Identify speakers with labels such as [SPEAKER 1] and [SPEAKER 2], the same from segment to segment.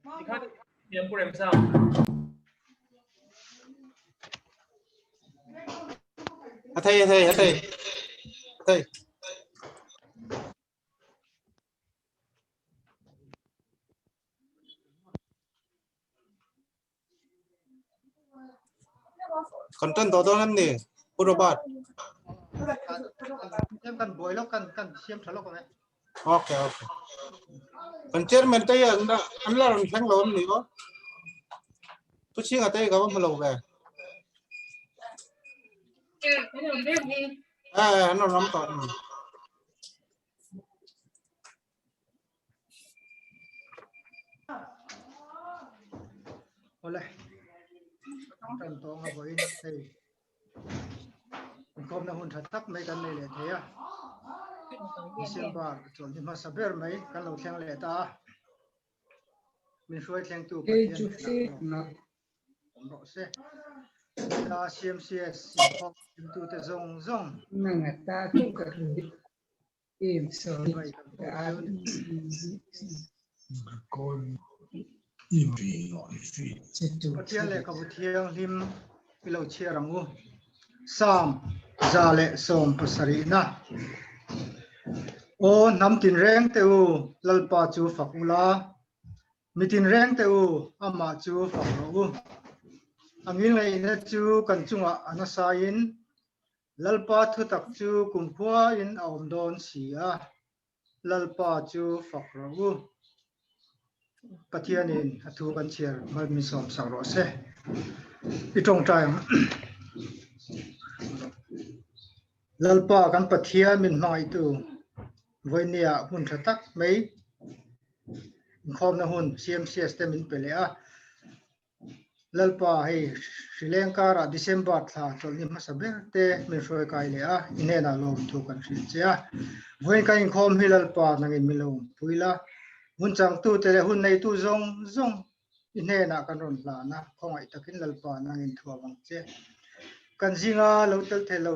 [SPEAKER 1] Tikhan thiam Pu Remsang.
[SPEAKER 2] A thei a thei a thei. A thei. Kan tan tawh dawn em ni? Pu Robert.
[SPEAKER 3] Em kan buai lawk kan kan siam tha lawk ang e.
[SPEAKER 2] Okay, okay. Kan chairman te an an la rawn thleng lo em ni aw? Pu Chinga te ka va hmu lo ve. Eh, an rawn ram tawh.
[SPEAKER 3] Ole. Kan tawng a vawiin hei. Inkhawmna hun tha tak mai kan nei leh thei a. December chawlhni hmasa ber mai kan lo thleng leh ta a. Min hruai thlengtu Pathian hnenah awm rawh se. Ta CMCS inkhawm tute zawng zawng. Pathian lehkhabu thianghlim i lo chhiar ang u. Psalm 117na. Aw hnam tinreng te u, Lalpa chu fak ula, mi tinreng te u, amah chu fak rawh u. A ngilngeihna chu kan chungah a nasain Lalpa thutak chu kumkhuain a awm dawn si a, Lalpa chu fak rawh u. Pathianin a thu kan chhiar mal min sawm sak rawh se. I tawngtai ang. Lalpa kan Pathian min hmangaihtu vawinia hmun tha tak mai inkhawmna hun CMCS te min pe leh a. Lalpa, hei hrileng karah December thla chawlhni hmasa ber te min hruai kai leh a, i hnenah lawmthu kan hrilh che a. Vawiin kan inkhawm hi Lalpa nangin min lo awmpui la, hun changtute leh hun neitu zawng zawng i hnenah kan rawn hlan a, khawngaih takin Lalpa nangin thuam ang che. Kan zinga lo tel thei lo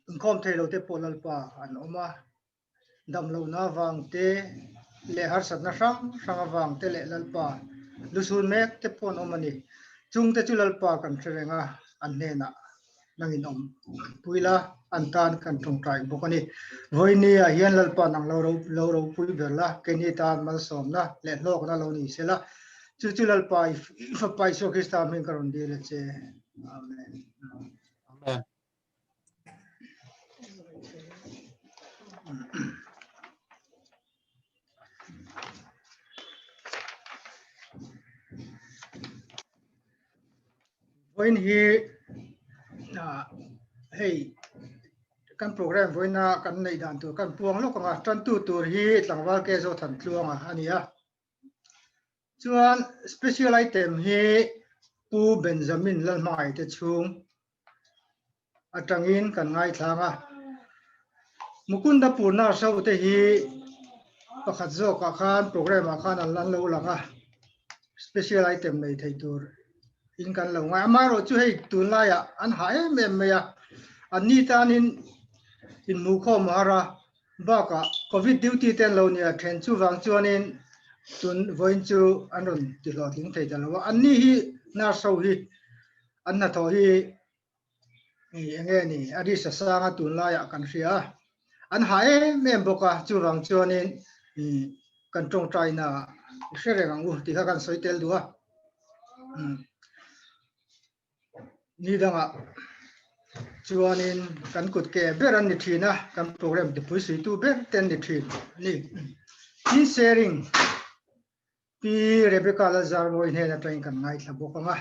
[SPEAKER 3] inkhawm thei lo te pawh Lalpa an awm a. Damlohna avang te leh harsatna hrang hrang avang te leh Lalpa lusun mek te pawh an awm a ni. Chungte chu Lalpa kan hre reng a, an hnenah nangin awm pui la, an tan kan tawngtai bawk a ni. Vawiini ah hian Lalpa nang lo lo ropui ber la, keini tan malsawmna leh hlawkna lo ni sela, chu chu Lalpa i Fapa Isua Krista hming ka rawn dil a che. Amen.
[SPEAKER 2] Amen.
[SPEAKER 3] Vawiin hi hei kan program vawiina kan neih dan tur kan puang lawk ang a, tantu tur hi tlangval ke Zothan Tluanga a ni a. Chuan special item hi Pu Benjamin Lalhmangaih te chhung atangin kan ngaithlang a. Mukunda Purna show te hi pakhat zawkah khan program ah khan an lo lang a, special item nei thei tur in kan lo ngai. Amaherawh chu hei tunlaiah an hah em em mai a, an ni tanin inhmuhkhawm a har a, bakah covid duty te an lo nia then chuvang chuanin tun vawiin chu an rawn ti hlawhtling thei ta lo a, an ni hi nurse ho hi An hnathawh hi eng nge ni a risa sanga tunlaiah kan hria a, an ha em em bawk a, chuvang chuanin kan tawngtaina i hre reng ang u tih kha kan sawi tel duh a. Ni dangah chuanin kan kut ke ber an ni thin a, kan program tipui suitu ber te an ni thin a ni. Tin sharing Pi Rebecca Lalzarmawi hnen atangin kan ngaithla bawk ang a,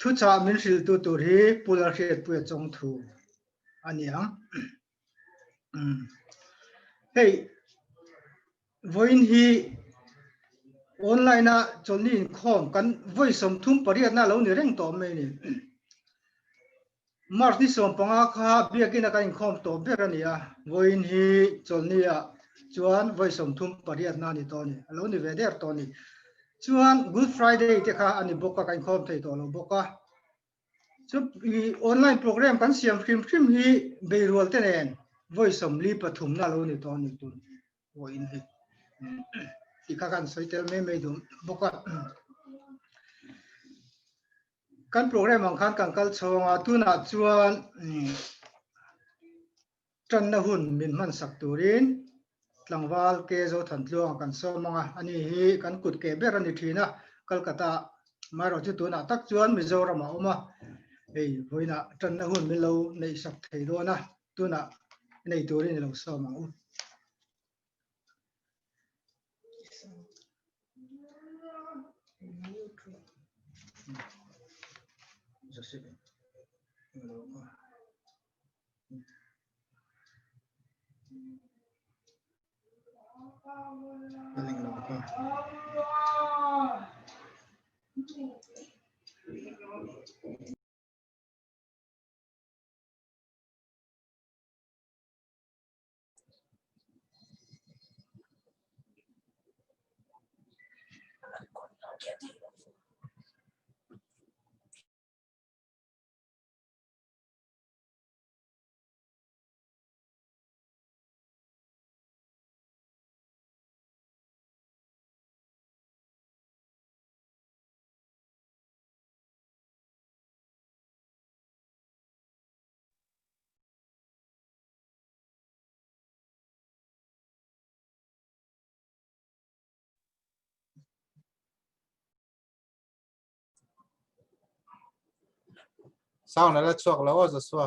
[SPEAKER 3] thuchah min hrilhtu tur hi Pu Lalhriatpuia Chawngthu a ni ang. Hei, vawiin hi online-a chawlhni inkhawm kan vawi 38 na lo ni reng tawh mai a ni. March ni 15 kha biakina kan inkhawm tawh ber a ni a, vawiin hi chawlhni-ah chuan vawi 38 na a ni tawh a ni, a lo ni ve der tawh a ni. Chuan Good Friday te kha a ni bawk a, kan inkhawm thei tawh lo bawk a. Chu online program kan siam hrim hrim hi beirual te nen vawi 43 na a lo ni tawh a ni tun vawiin hi. tih kha kan sawi tel mai mai duh bawk a. Kan program ang khan kan kal chhawng a, tunah chuan tanna hun min hman sak turin tlangval ke Zothantluanga kan sawm ang a, ani hi kan kut ke ber a ni thin a, Kolkata amaherawh chu tunah tak chuan Mizoram a awm a, hei vawiinah tanna hun min lo neih sak thei dawn a, tunah nei turin i lo sawm ang u.
[SPEAKER 2] Sound ala chhuak lo aw Joshua.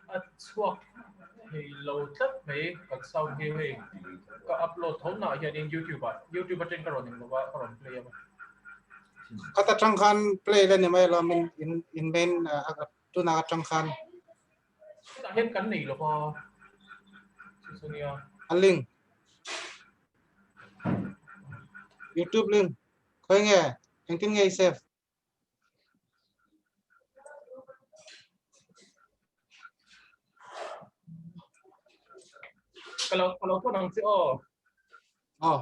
[SPEAKER 1] A chhuak thei lo tlat mai kan sound hi hei ka upload tho naah hianin youtube ah youtube atangin ka rawn eng lova ka rawn play a.
[SPEAKER 2] Khata tang khan play la ni mai lo min in in main tunah atang khan.
[SPEAKER 1] Tunah hian kan nei lova chu chu nia.
[SPEAKER 2] A link youtube link khawi nge engtin nge i save.
[SPEAKER 1] Ka lo ka lo thawn ang che aw.
[SPEAKER 2] Aw.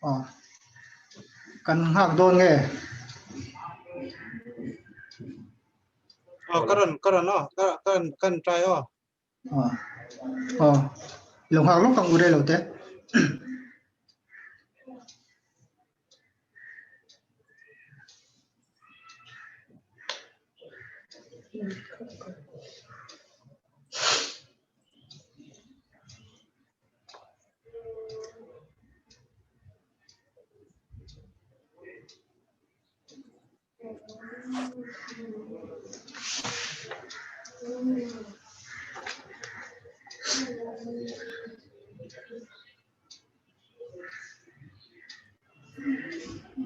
[SPEAKER 3] Aw kan nghak dawn nge?
[SPEAKER 2] Aw ka rawn ka rawn aw ka ka kan try aw.
[SPEAKER 3] Aw aw lo nghak lawk ang u rei lo te.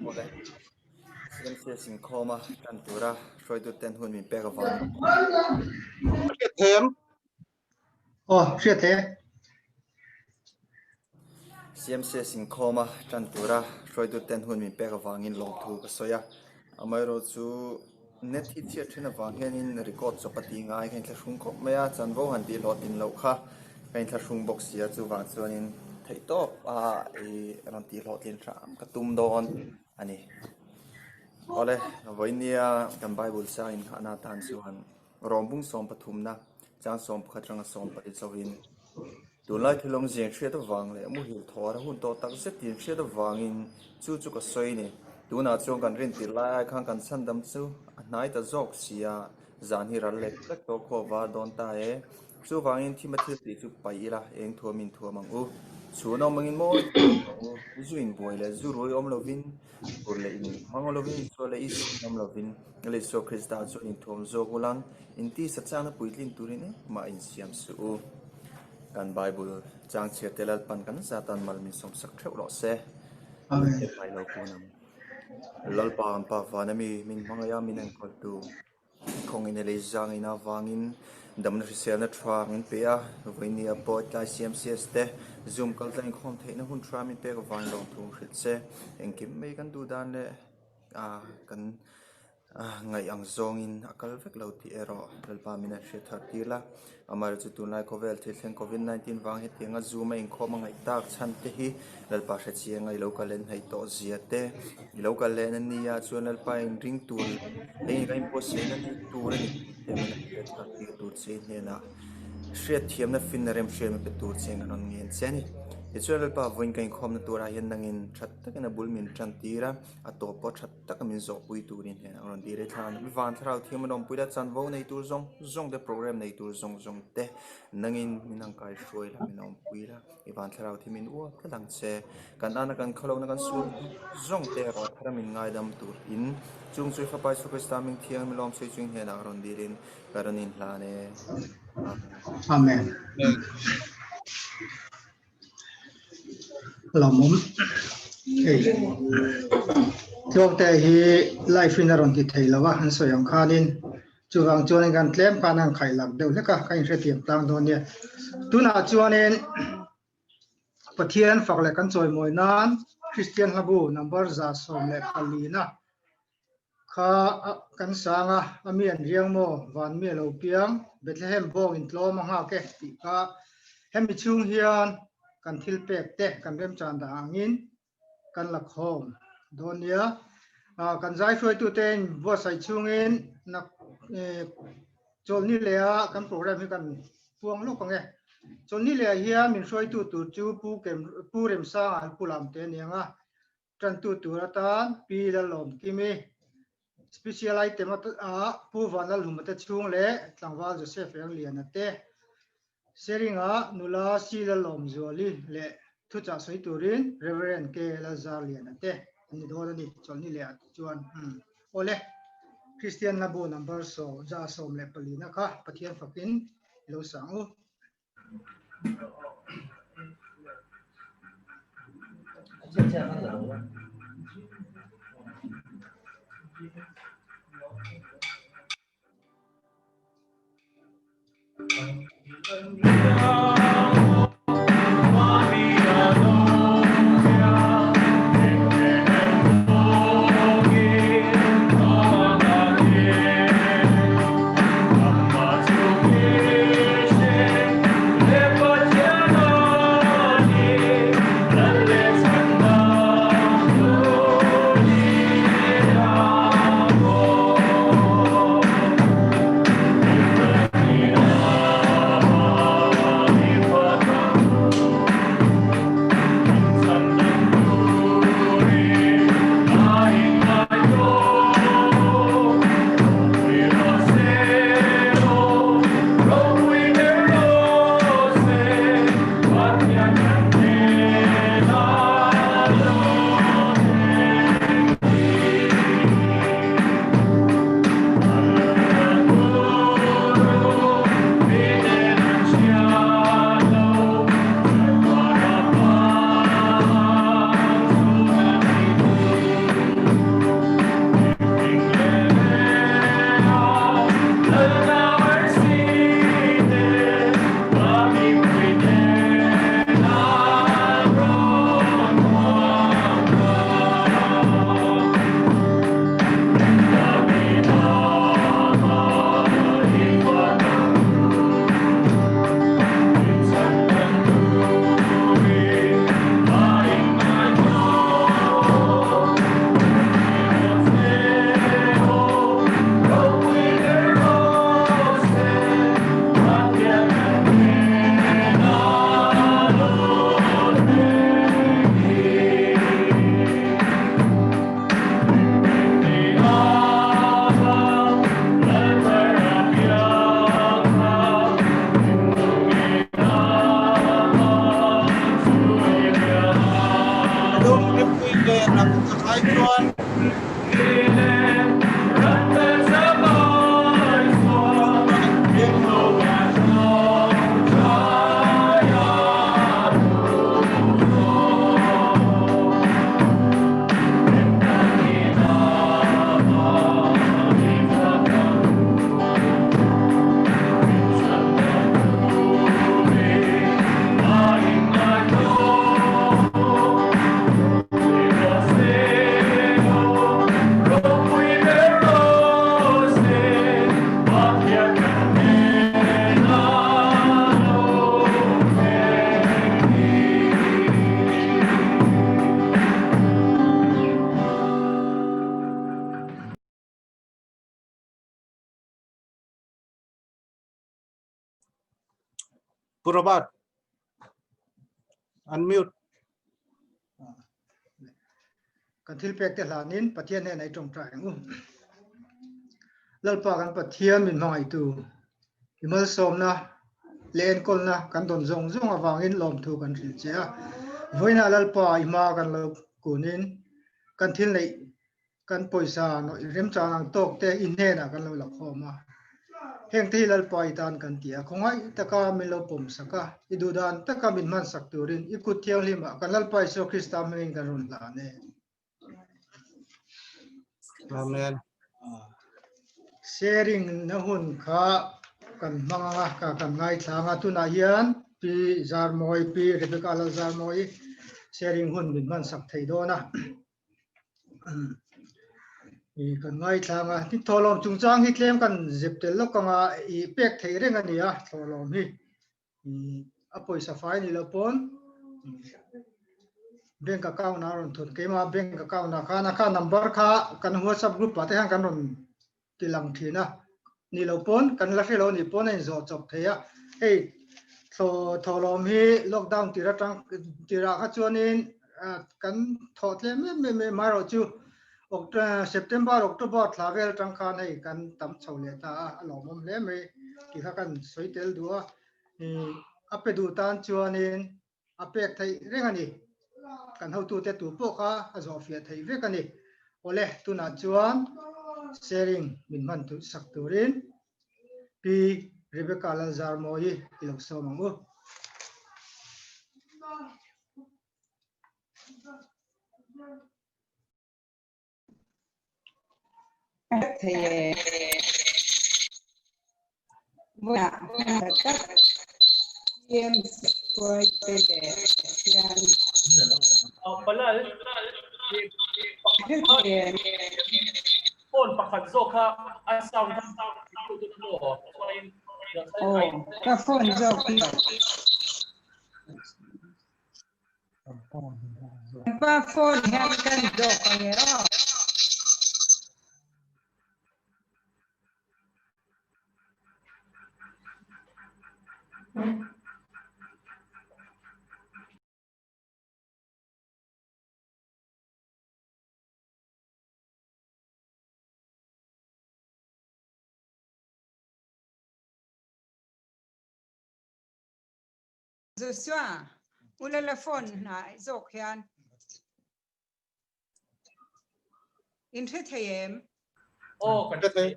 [SPEAKER 4] Awle. CMC Singkhawma tan tura hruaituten hun min pek avangin.
[SPEAKER 2] Hriat them.
[SPEAKER 3] Aw, hriat the.
[SPEAKER 4] CMC Singkhawma tan tura hruaituten hun min pek avangin lawmthu ka sawi a. Amaherawhchu net hi chhiat then avang hianin record chawp a tih ngai ka inthlahrung khawp mai a, chanvo han tih hlawhtlin loh kha ka inthlahrung bawk si a, chuvang chuanin theihtawp a ih rawn tih hlawhtlin hram ka tum dawn a ni. Awle, vawinia kan Bible chang inghahna atan chuan Rawmbung sawmpathumna chang sawmpakhat ranga sawmpali chauhin tunlai thil awmzia in hriat avang leh muhil thawr a hun tawh tak zet in hriat avangin chu chu ka sawi ni. Tunah chuan kan rin tirh lai ai khan kan chhandam chu a hnai ta zawk si a, zan hi ral lek lek tawh khaw a var dawn ta e. Chuvangin thima thil tih chu paih ila, eng thuam in thuam ang u. Chhun awm angin mawi tak in awm u, zu inbuai leh zu rui awm lovin, fur leh in hmang lovin, insual leh isuin awm lovin, Lal Isua Krista chuan inthuam zawk u lang, intisa changna puitlin turin engmah insiam suh u. Kan Bible chang chhiar te Lalpan kan zatan mal min sawmsak theuh rawh se.
[SPEAKER 3] Amen.
[SPEAKER 4] Hmai lo kun ang. Lalpa kan Pa vana mi min hmangaih a min enkawltu. Khawngin a lei zangin avangin damna hriselna tha min pe a, vawinia pawh tlai CMCS te Zoom kal tla inkhawm theihna hun tha min pek avangin lawmthu hrilh che. Engkim mai kan duh dan leh kan ngaih ang zawngin a kal vek lo tih erawh Lalpa min an hriat thar tir la. Amaherawhchu tunlai khawvel thil thleng Covid 19 vang hetianga Zoom a inkhawm a ngaih tak chhan te hi Lalpa hre chiang a i lo kal len hnaih tawh zia te, i lo kal len a nia chuan Lalpa in ring tur leh eng in buatsaihna ni tur a ni tih te min an hriat thar tir tur che hnenah hriatthiamna finna remhriatna pe tur che an rawn ngen che a ni. Tichuan Lalpa vawiin ka inkhawmna turah hian nangin tha takin a bul min tan tir a, a tawp pawh tha taka min zawhpui turin hian a rawn ti rei thla a, van thlarau thiam an awmpui la, chanvo nei tur zawng zawng te, program nei tur zawng zawng te nangin min ang kai hruai la, min awmpui la, i van thlarau thiam in uap tlat ang che, kan ana kan khawlohna kan sual zawng te erawh a thar a min ngaidam tur in chung chu i fapa Isua Krista hming thiang min lawmsei chung hnenah ka rawn dil in ka rawn inhlan e.
[SPEAKER 3] Amen. Lawmawm hei Tluangte hi live in a rawn ti thei lo a an sawi ang khanin chuvang chuanin kan tlem khan an khaih lak deuh hlek a ka inhrethiam tlang dawn nia. Tunah chuanin Pathian fak leh kan chawimawi nan Kristian hlabu number 114 a Kha kan sang a, a mi an riang maw, van mi a lo piang, Bethlehem bawng in tlawm a nghak e tih kha hemi chhung hian kan thil pek te kan remchan dah angin kan la khawm dawn nia. Kan zai hruaitute in buatsaih chhungin chawlhni leh a kan program hi kan puang lawk ang e. Chawlhni leh ah hian min hruaitu tur chu Pu Remsanga an pu lam te a ni ang a, Tantu tur atan Pi Lalawmkimi, Special Item ah Pu Vanlalhuma te chhung leh Tlangval Joseph Engliana te, Sharing-ah nula Si Lalawmzuali leh thuchah sawi turin Rev. K. Lalzarliana te an ni dawn a ni, chawlhni leh ah chuan. Awle, Kristian Hlabu number 114 na kha Pathian fakin i lo sang u.
[SPEAKER 2] Der ang tak ai chuan. Pu Robert, unmute.
[SPEAKER 3] Kan thil pek te hlanin Pathian hnenah i tawngtai ang u. Lalpa kan Pathian min hmangaihtu, i malsawmna leh enkawlna kan dawn zawng zawng avangin lawmthu kan hrilh che a. Vawiinah Lalpa i hma kan lo kunin kan thil neih kan pawisa nawih remchang ang tawk te i hnenah kan lo la khawm a. Heng te hi Lalpa i tan kan ti a, khawngaih taka min lo pawm sak a, i duhdan taka min hman sak turin i kut thianghlimah kan Lalpa Isua Krista hmingin kan rawn hlan e.
[SPEAKER 2] Amen.
[SPEAKER 3] Sharing na hun kha kan hmang ang a, ka kan ngaithla ang a, tunah hian Pi Zarmawi, Pi Rebecca Lalzarmawi sharing hun min hman sak thei dawn a. I kan ngaithlang a ni thawhlawm chungchang hi tlem kan zep tel lawk anga i pek theih reng a ni a thawhlawm hi i a pawisa fai ni lo pawn bank account a rawn thun keima bank account ah khan a kha number kha kan whatsapp group ah te hian kan rawn ti lang thin a ni lo pawn kan la hre lo ni pawn a inzawh chawp thei a hei thawhlawm hi lockdown tir atang tirah kha chuanin kan thawh tlem em em em amaherawh chu September October thla vel atang khan hei kan tam chho leh ta a a lawmawm hle mai tih kha kan sawi tel duh a a pe duh tan chuanin a pek theih reng a ni. Kan hotute tu pawh kha a zawhfiah theih vek a ni. Awle, tunah chuan sharing min hman sak turin Pi Rebecca Lalzarmawii i lo sawm ang u.
[SPEAKER 1] Palal, phone pakhat zawk kha a sound kha
[SPEAKER 5] Ka phone zawk hi. Pa phone hian kan zawk ange aw. Joshua, ulala phone hna zawk hian in hre thei em?
[SPEAKER 1] Aw, kan hre thei.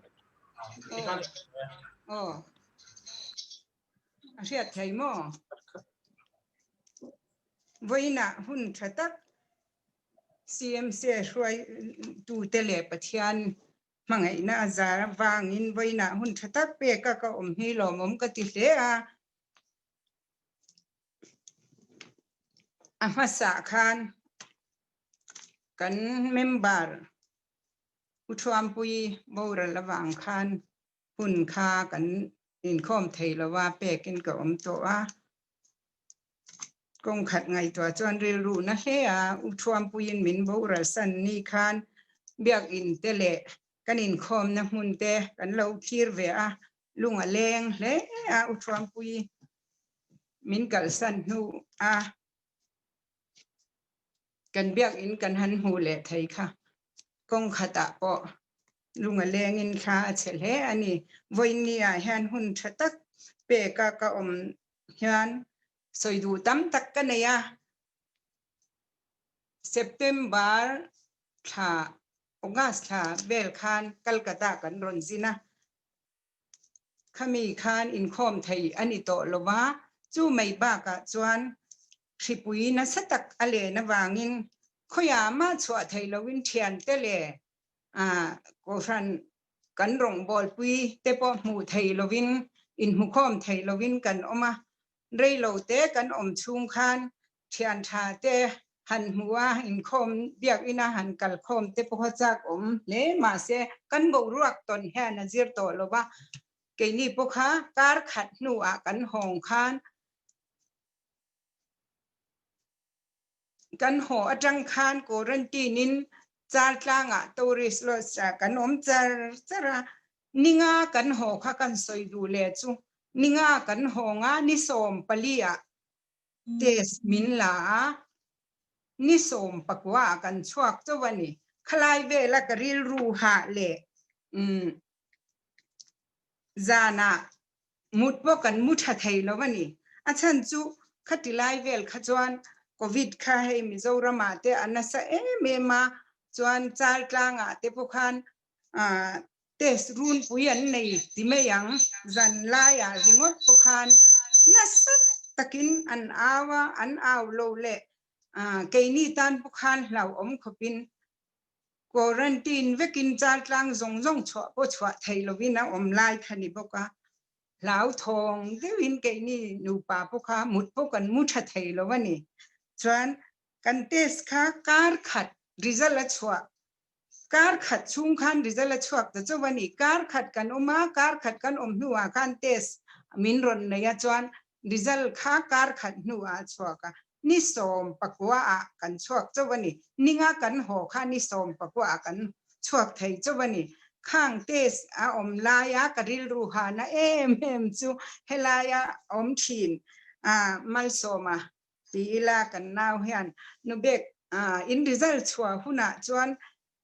[SPEAKER 5] Aw. A hriat thei maw? Vawiinah hun tha tak CMC hruai tute leh Pathian hmangaihna a zar avangin vawiinah hun tha tak pek a ka awm hi lawmawm ka ti hle a. A hmasa khan kan member U Thuampui boral avang khan hun kha kan inkhawm thei lo a, pekin ka awm tawh a. Kawng khat ngaihtuah chuan rilru na hle a, U Thuampuiin min boral san ni khan biakinn te leh kan inkhawmna hmun te kan lo thlir ve a, lung a leng hle a, U Thuampui min kalsan hnu a kan biakinn kan han hmuh leh thei kha kawng khatah pawh lung a lengin thla a chhe hle a ni. Vawiinni ah hian hun tha tak pek a ka awm hian sawi duh tam tak ka nei a. September thla August thla vel khan Calcutta kan rawn zin a, khami khan inkhawm thei a ni tawh lo va, chu mai bakah chuan hripui nasa tak a len avangin khawiah mah chhuah thei loin thiante leh Kohhran kan rawngbawlpui te pawh hmuh thei lovin inhmukhawm thei lovin kan awm a, rei lo te kan awm chhung khan thian tha te han hmu a, inkhawm biakina han kalkhawm te pawh a chak awm hle mahse kan boruak tawn hian a zir tawh lo va, keini pawh kha kar khat hnuah kan hawng khan kan haw atang khan quarantine in char tlangah tourist lodge ah kan awm char char a, ninga kan haw kha kan sawi duh leh chu ninga kan hawng a, ni 14 ah test min la a, ni 19 ah kan chhuak chauh a ni. Khalai vela ka rilru hah leh umm zanah mut pawh kan mu tha thei lo a ni. A chhan chu khati lai vel kha chuan Covid kha hei Mizoram ah te a nasa em em a, chuan Chaltlang ah te pawh khan test runpui an nei ti mai ang, zan lai ah ringawt pawh khan nasa takin an au a, an au lo leh keini tan pawh khan hlauhawm khawpin Quarantine vekin chaltlang zawng zawng chhuah pawh chhuah theih lovin a awm lai kha ni bawk a, hlauthawng deuhin keini nupa pawh kha mut pawh kan mu tha thei lo a ni. Chuan kan test kha kar khat result a chhuah, kar khat chhung khan result a chhuak ta chauh a ni. Kar khat kan awm a, kar khat kan awm hnuah khan test min rawn nei a chuan result kha kar khat hnuah a chhuak a, ni 19 ah kan chhuak chauh a ni. Ninga kan haw kha ni 19 ah kan chhuak thei chauh a ni. Khang test a awm laia ka rilru hana em em chu helaia awm thin Malsawma ti ila kan nau hian Nubek in result chhuah hunah chuan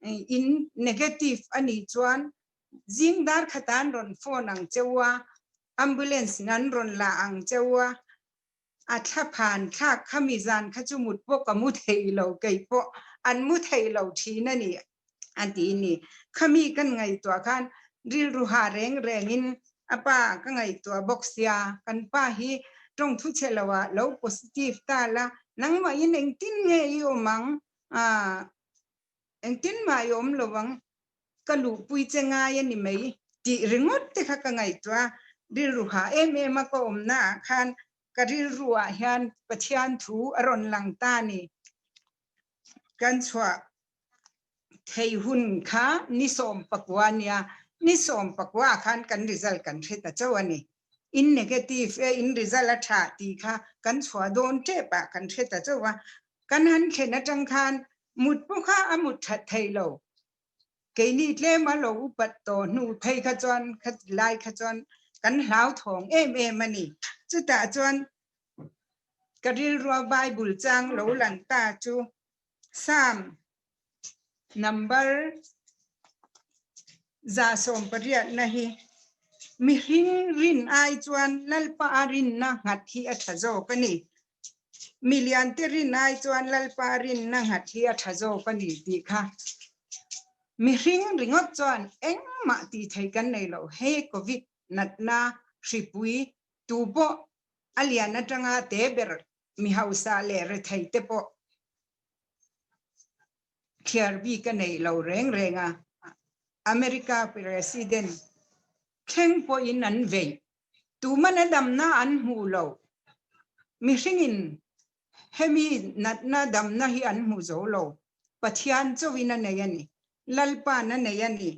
[SPEAKER 5] in negative a nih chuan zing dar khatan rawn phone ang cheu a, ambulance in an rawn la ang cheu a, a thla phan thlak khami zan kha chu mut pawh ka mu thei lo kei pawh an mu thei lo thin a ni a ti ni. Khami kan ngaihtuah khan rilru ha reng rengin a pa ka ngaihtuah bawk sia, kan pa hi tawng thu chhe lo ah lo positive ta la, nangmahin engtin nge i awm ang, engtin mah i awm lo ang, ka luhpui che ngai a ni mai tih ringawt te kha ka ngaihtuah a, rilru hah em em a ka awmna ah khan ka rilru ah hian Pathian thu a rawn lang ta a ni. Kan chhuah thei hun kha ni 19 nia, ni 19 ah khan kan result kan hre ta chauh a ni. In negative e, in result a tha tih kha kan chhuah dawn tep ah kan hre ta chauh a, kan han thlen atang khan Mut pawh kha a mut that thei lo. Keini tlem a lo upat tawh hnu phei kha chuan kha lai kha chuan kan hlauthawng em em a ni. Chutah chuan ka rilrua Bible chang lo lang ta chu Psalm number 118 na hi mihring rin ai chuan Lalpa a rinna nghat hi a tha zawk a ni. Milian te rin ai chuan Lalpa rinna nghat hi a tha zawk a ni tih kha mihring ringawt chuan engmah tih theih kan nei lo. Hei Covid natna hripui tu pawh a lian atanga te ber mi hausa leh rethei te pawh thliar bik a nei lo reng reng a. America President thleng pawhin an vei Tuman a damna an hmu lo. Mihringin hemi natna damna hi an hmu zo lo. Pathian chauhin a nei a ni. Lalpa'n a nei a ni.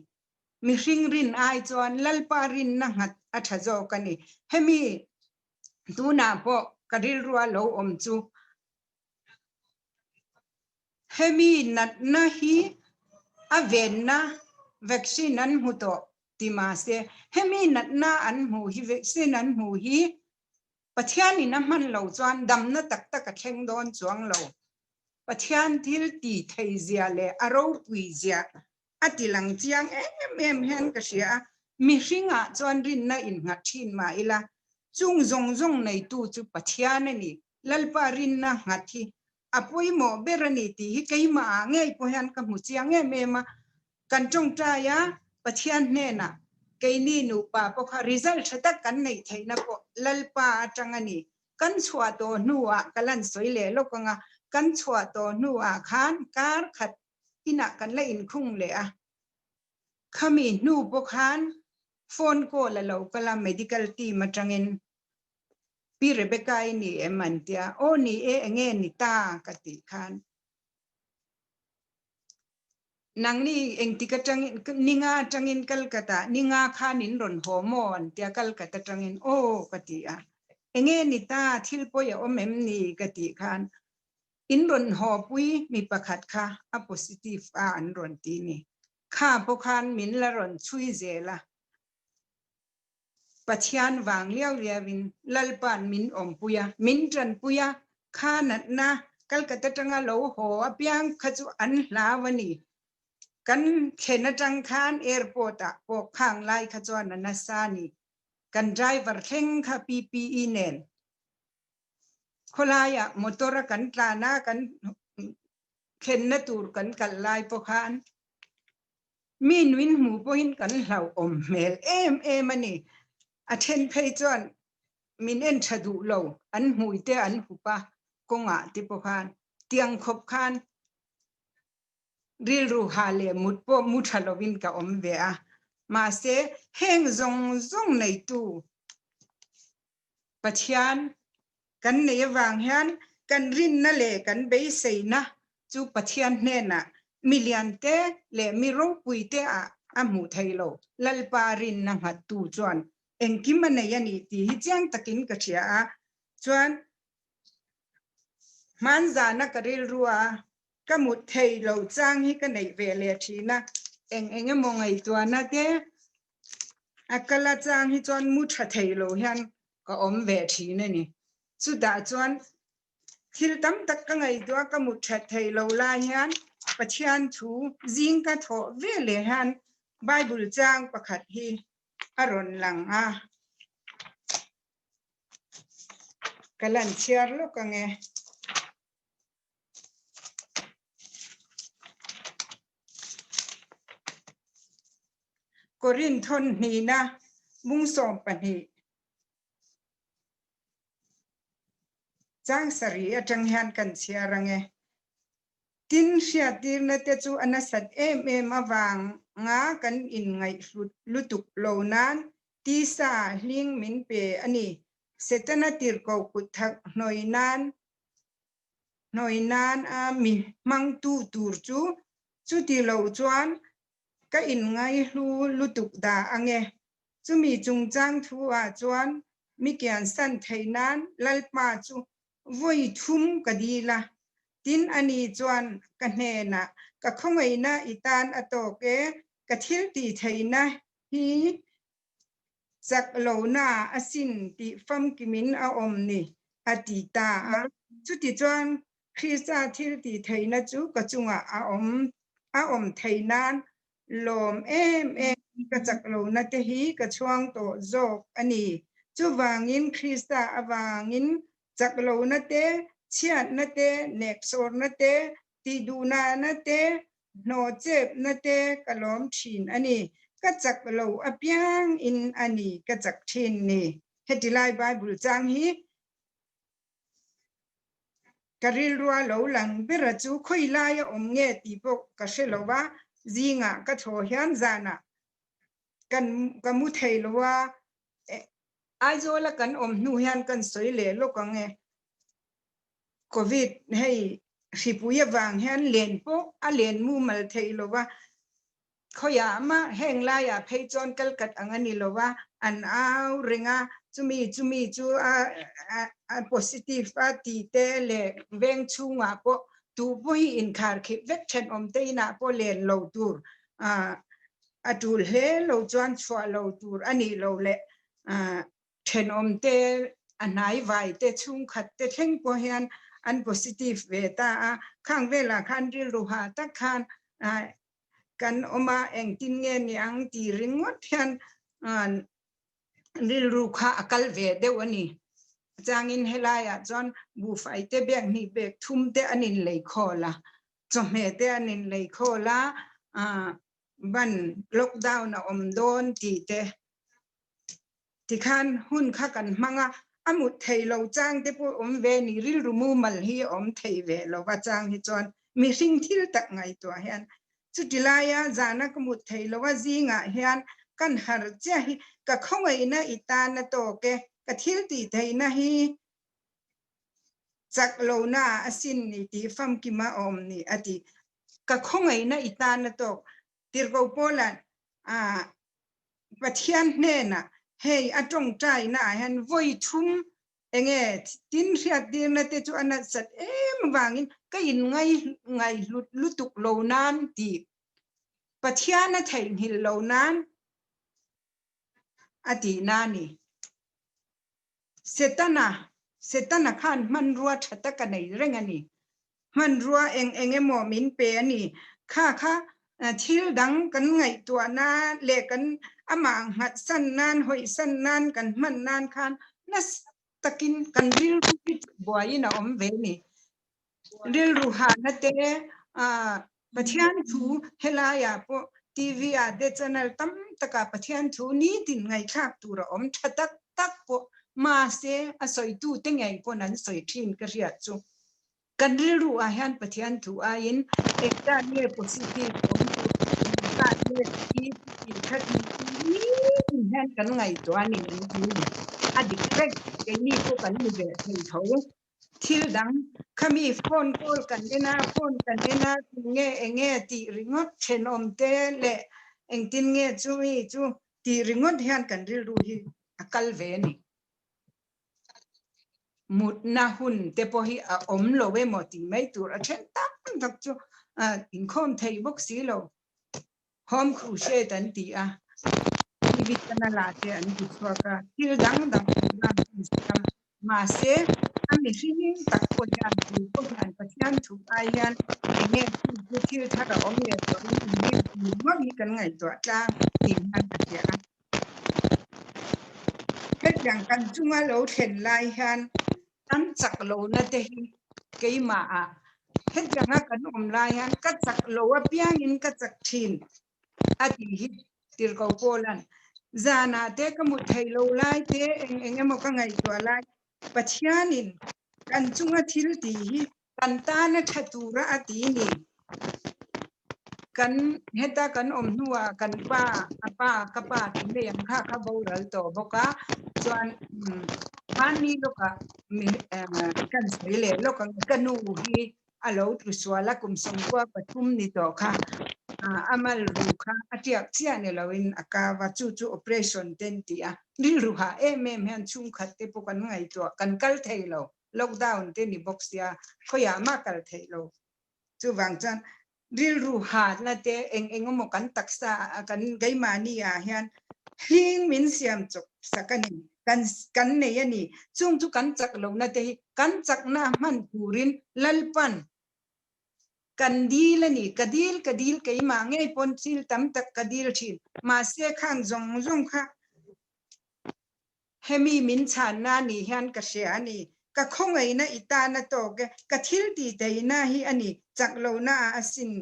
[SPEAKER 5] Mihring rin ai chuan Lalpa rinna nghat a tha zawk a ni. Hemi tunah pawh ka rilrua lo awm chu hemi natna hi a venna vaccine an hmu tawh ti mahse hemi natna an hmuh hi vaccine an hmuh hi Pathian in a hman lo chuan damna tak tak a thleng dawn chuang lo. Pathian thil ti thei zia leh a ropui zia a ti lang chiang em em hian ka hria a, mihring ah chuan rinna innghat thin mah ila chung zawng zawng neitu chu Pathian a ni, Lalpa rinna nghat hi. a pawimawh ber a ni tih hi keimah ah ngei pawh hian ka hmu chiang em em a. Kan tawngtai a, Pathian hnenah keini nupa pawh kha result tha tak kan neih theihna pawh Lalpa atang a ni. Kan chhuah tawh hnuah ka lan sawi leh lawk ang a, kan chhuah tawh hnuah khan kar khat inah kan la inkhung leh a. Khami hnu pawh khan phone call a lo kal a medical team atangin Pi Rebecca i ni em an tia, aw ni e enge ni ta ka tih khan nangni engtik atangin ninga atangin Calcutta ninga khan in rawn haw maw an tia Calcutta atangin aw ka ti a, enge ni ta thil pawi a awm em ni ka tih khan in rawn haw pui mi pakhat kha a positive a an rawn ti ni kha pawh khan min la rawn chhui zel a. Pathian vang liau liauin Lalpa'n min awmpui a, min tanpui a, kha natna Calcutta atanga lo haw apiang kha chu an hlau a ni. Kan thlen atang khan airport ah pawh khang lai kha chuan a nasa a ni. Kan driver thleng kha PPE nen khawlaiah motor a kan tlan a, kan thlenna tur kan kal lai pawh khan Mi nuin hmu pawhin kan hlauhawm hmel em em a ni. A then phei chuan min en tha duh lo, an hmui te an hup a, kawngah te pawh khan tiang khawp khan rilru ha leh mut pawh mu tha lovin ka awm ve a. Mahse, heng zawng zawng neitu Pathian kan nei avang hian kan rinna leh kan beiseina chu Pathian hnenah mi liante leh mi ropuite ah a hmuh thei lo. Lalpa rinna nghattu chuan engkim a nei a ni tih hi chiang takin ka hria a, chuan hmanzana ka rilru a ka mut thei lo chang hi ka neih ve leh thin a, eng eng emaw ngaihtuahna te a kal a chang hi chuan mu tha thei lo hian ka awm ve thin a ni. Chutah chuan thil tam tak ka ngaihtuah ka mut that thei lo lai hian Pathian thu zing ka thawh ve leh hian Bible chang pakhat hi a rawn lang a. Ka lan chhiar lawk ang e. Korinthon hnihna mung 12 chang sarih atang hian kan chhiar ang e. Tin, hriattirna te chu a nasat em em avanga kan inngaihhlut lutuk lo nan tisa hling min pe a ni. Setana tirhkoh kut thak hnawi nan hnawi nan a mi hmangtu tur chu chuti lo chuan ka inngaihlu lutuk dah ang e. Chumi chungchang thu ah chuan mi kiansan theih nan Lalpa chu vawi thum ka dil a, tin ani chuan ka hnenah ka khawngaihna i tan a tawk e, ka thil tih theihna hi chak lohna asin tih famkimin a awm ni, a ti ta a. Chutichuan, Krista thil tih theihna chu ka chungah a awm a awm theih nan lawm em em ka chak lohna te hi ka chhuang tawh zawk a ni. Chuvangin Krista avangin chak lohna te, chhiatna te, neksawrna te, tihduhnahna te, hnawhchepna te ka lawm thin a ni. Ka chak lo apiang in a ni ka chak thin ni. Heti lai Bible chang hi ka rilrua lo lang bera chu khawi laia awm nge tih pawh ka hre lo va, zingah ka thaw hian zanah kan ka mu thei lo a, Aizawla kan awm hnu hian kan sawi leh lawk ang e. Covid hei hripui avang hian len pawh a len mumal theih lo va, khawiah mah heng laiah phei chuan kal kat ang a ni lo va, an au reng a, chumi chumi chu a a positive a tih te leh veng chhungah pawh tu pawh hi inkhar khip vek thenawm te inah pawh len lo tur a tul hle lo chuan chhuah lo tur a nih lo leh thenawm te a hnai vai te chhungkhat te thleng pawh hian an positive ve ta a, khang velah khan rilru ha tak khan kan awm a, engtin nge ni ang tih ringawt hian rilru kha a kal ve deuh a ni. Changin helaiah chuan buhfai te bag hnih bag thum te an in lei khawl a, chawhmeh te an in lei khawl a, ban lockdown a awm dawn tih te tikhan hun kha kan hmang a, a mut thei lo chang te pawh awm ve ni, rilru mumal hi a awm thei ve lo va chang hi chuan mihring thil tak ngaihtuah hian chuti laia zana ka mut thei lo a zingah hian kan har chiah hi ka khawngaihna i tan a tawk e, ka thil tih theihna hi chak lohna a sin ni tih famkima a awm ni a ti. Ka khawngaihna i tan a tawk. Tirhkoh Paula'n Pathian hnenah hei a tawngtaina ah hian vawi thum enge tin hriattirna te chu a nasat em avangin ka in ngai ngaihhlut lutuk lo nan tih Pathian a theihnghilh lo nan a tihna a ni. Setana, Setana khan hmanrua tha tak a nei reng a ni. Hmanrua eng eng emaw min pe a ni. Kha kha thil dang kan ngaihtuah nan leh kan amah nghat san nan, hawih san nan kan hman nan khan nasa takin kan rilru hi buaiin a awm ve a ni. Rilru hahna te, Pathian thu helaiah pawh TV ah te channel tam takah Pathian thu nitin ngaihthlak tur a awm tha tak tak pawh mahse a sawitu te ngei pawn an sawi thin ka hriat chu. Kan rilru ah hian Pathian thu aiin engzat nge positive awm tur, engzat nge thi tih kha tih nitin hian kan ngaihtuah a ni an ti. A dik vek, keini pawh kan ni ve thei tho. Thil dang khami phone call kan en a, phone kan en a tunge enge tih ringawt thenawm te leh engtin nge chumi chu tih ringawt hian kan rilru hi a kal ve a ni. Mutna hun te pawh hi a awm lo emaw tih mai tur a then tam tak chu inkhawm thei bawk si lo. Home crusade an ti a, TV channel ah te an ti chhuak a, thil dang dang program an siam. Mahse, a mihring tak pawh hian tu pawh hian Pathian thu ai hian enge chu thil thar a awm leh tawh in enge tih ngawt hi kan ngaihtuah tlang tih hian ka hria a. Hetiang kan chunga lo thlen lai hian kan chak lohna te hi keimah ah hetianga kan awm lai hian ka chak lo apiangin ka chak thin a tih hi Tirhkoh Paula'n zanah te ka hmuh theih lo lai te eng eng emaw ka ngaihtuah lai Pathianin kan chunga thil tih hi kan tana tha tura a ti ni. Kan heta kan awm hnuah kan pa a pa ka pa ti mai ang kha kha boral tawh bawk a chuan hmanni lawkah kan sawi leh lawk ang ka nu hi a lo tlu sual a kum 13 ni tawh kha a mal ru kha a tiak chiah ni loin a kau a chu chu operation te an ti a rilru hah em em hian chhungkhat te pawh kan ngaihtuah kan kal thei lo lockdown te ni bawk sia khawiah mah kal theih lo chuvang chuan rilru hatna te eng eng emaw kan taksa a kan keimahni ah hian hling min siam chawp sak a ni kan kan nei a ni chung chu kan chak lohna te hi kan chakna hman turin Lalpan kan dil a ni ka dil ka dil keimah ngei pawn thil tam tak ka dil thin mahse khang zawng zawng kha Hemi min chhanna nih hian ka hria a ni. Ka khawngaihna i tan a tawk e, ka thil tih theihna hi a ni, chak lohna ah a sin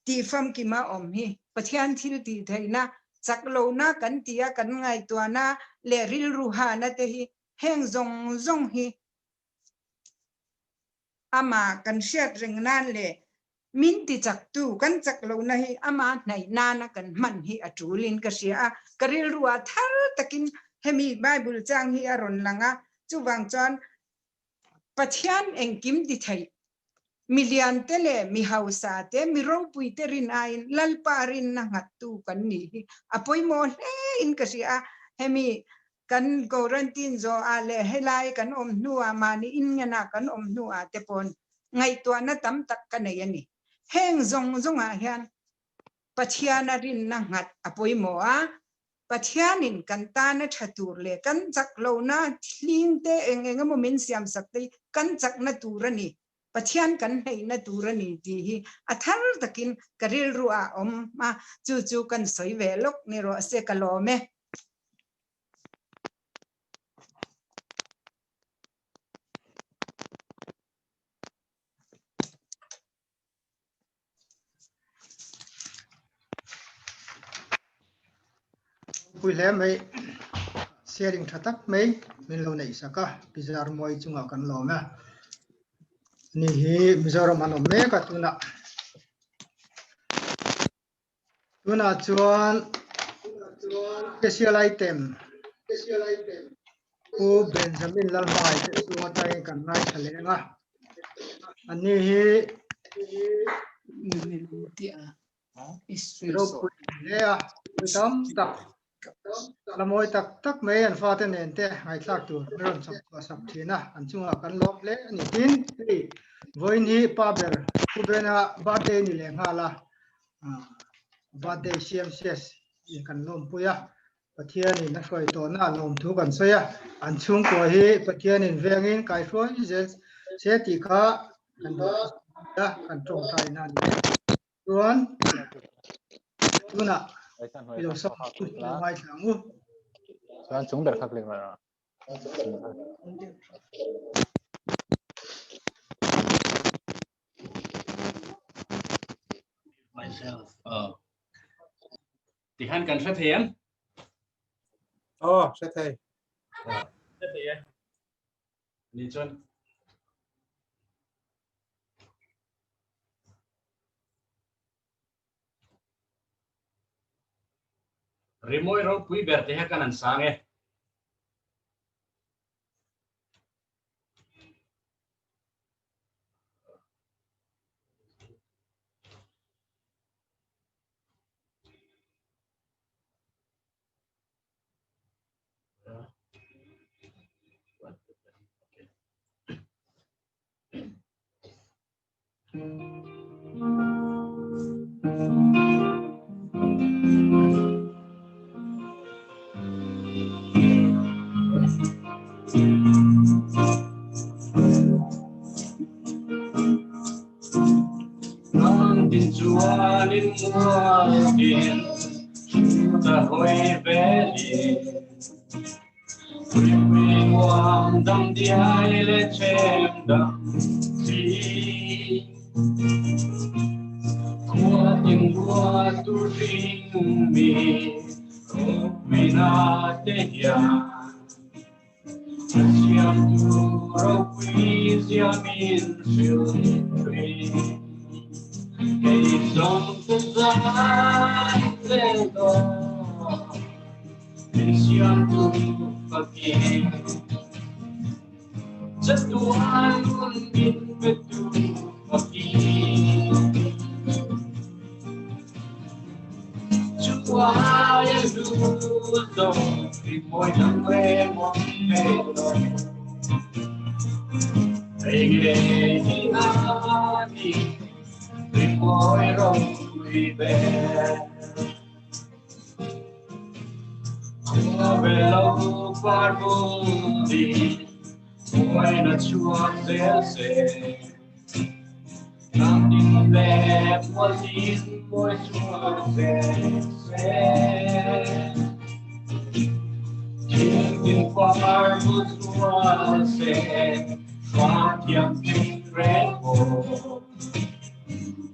[SPEAKER 5] tih famkima awm hi. Pathian thil tih theihna, chak lohna kan tih a kan ngaihtuahna leh rilru hahna te hi heng zawng zawng hi Amah kan hriat reng nan leh min ti chaktu kan chak lohna hi ama hnaih nana kan hman hi a tulin ka hria a, ka rilruah thar takin hemi Bible chang hi a rawn lang a, chuvang chuan Pathian engkim ti theih mi liante leh mi hausa te, mi ropui te rin aiin Lalpa rinna nghattu kan nih hi a pawimawh hlein ka hria a, hemi Kan quarantine zawh ah leh helai kan awm hnu ah mahni in ngen ah kan awm hnu ah te pawn ngaihtuahna tam tak ka nei a ni. Heng zawng zawng ah hian Pathian a rinna nghat a pawimawh a, Pathianin kan tana tha tur leh kan chak lohna hling te eng eng emaw min siam sak te hi kan chakna tur a ni, Pathian kan hneihna tur a ni tih hi a thar takin ka rilru ah a awm a, chu chu kan sawi ve lawk ni rawh se ka lawm e.
[SPEAKER 3] Pui hle mai sharing tha tak mai min lo neih sak a Pi Zarmawi chungah kan lawm e. Ni hi Mizoram an awm mek a tunah. Tunah chuan special item Pu Benjamin Lalhmai te chunga tangin kan ngaithla leh ang a. Anni hi ropui hle a, tam tak la mawi tak tak mai an fate nen te ngaihthlak tur an rawn chhawp chhuah sak thin a, an chungah kan lawm hle a ni. Tin, hei vawiin hi pa ber Pu Bena birthday ni leh nghal a, birthday CMCS in kan lawmpui a, Pathianin a hruai tawhna a lawmthu kan sawi a, an chhungkua hi Pathianin vengin kaihruai zel se tih kha kan duh a, kan tawngtai na a ni. Chuan tunah i lo sak chu i lo ngaithla ang u.
[SPEAKER 6] Chuan chung ber kha click rawh.
[SPEAKER 7] Myself. Tihan kan hre thei em?
[SPEAKER 2] Oh, hre thei.
[SPEAKER 1] Hre thei e.
[SPEAKER 7] Ni chuan Rimawi ropui ber te hi kan an sang e. Tin chuanin mualin ta hawi velin Tuipui nuam dam diai le chem dam chi Khua tin lua tu hring mi ropui na te hian A siam tu ropui zia min hrilh thin Kei zawng te zai zel dawn Min siam tu fakin Chatuan nun min pe tu fakin Chuai a lu zawng rimawi dang reng awm ve lo Hei ngei hi a ni rimawi ropui ber Khawvelo par buli Mawina chhuak zel se Lam ding le mual tin mawi chhuak zel se Thing tin par bul zual se Hla thiam tin reng aw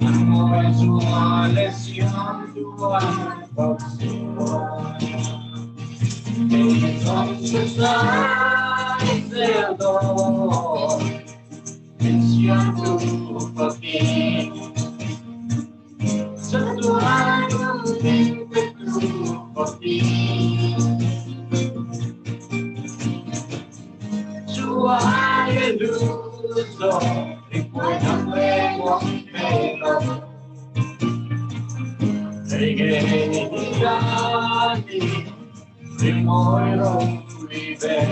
[SPEAKER 7] An mawi zual e siam duan bawk sual Kei zawng chu zai zel dawn Min siam tu fakin Chatuan min pe tu fakin Chuai e lu zawng Rimawi dang reng awm ve lo Hei ngei hi a ni rimawi ropui ber.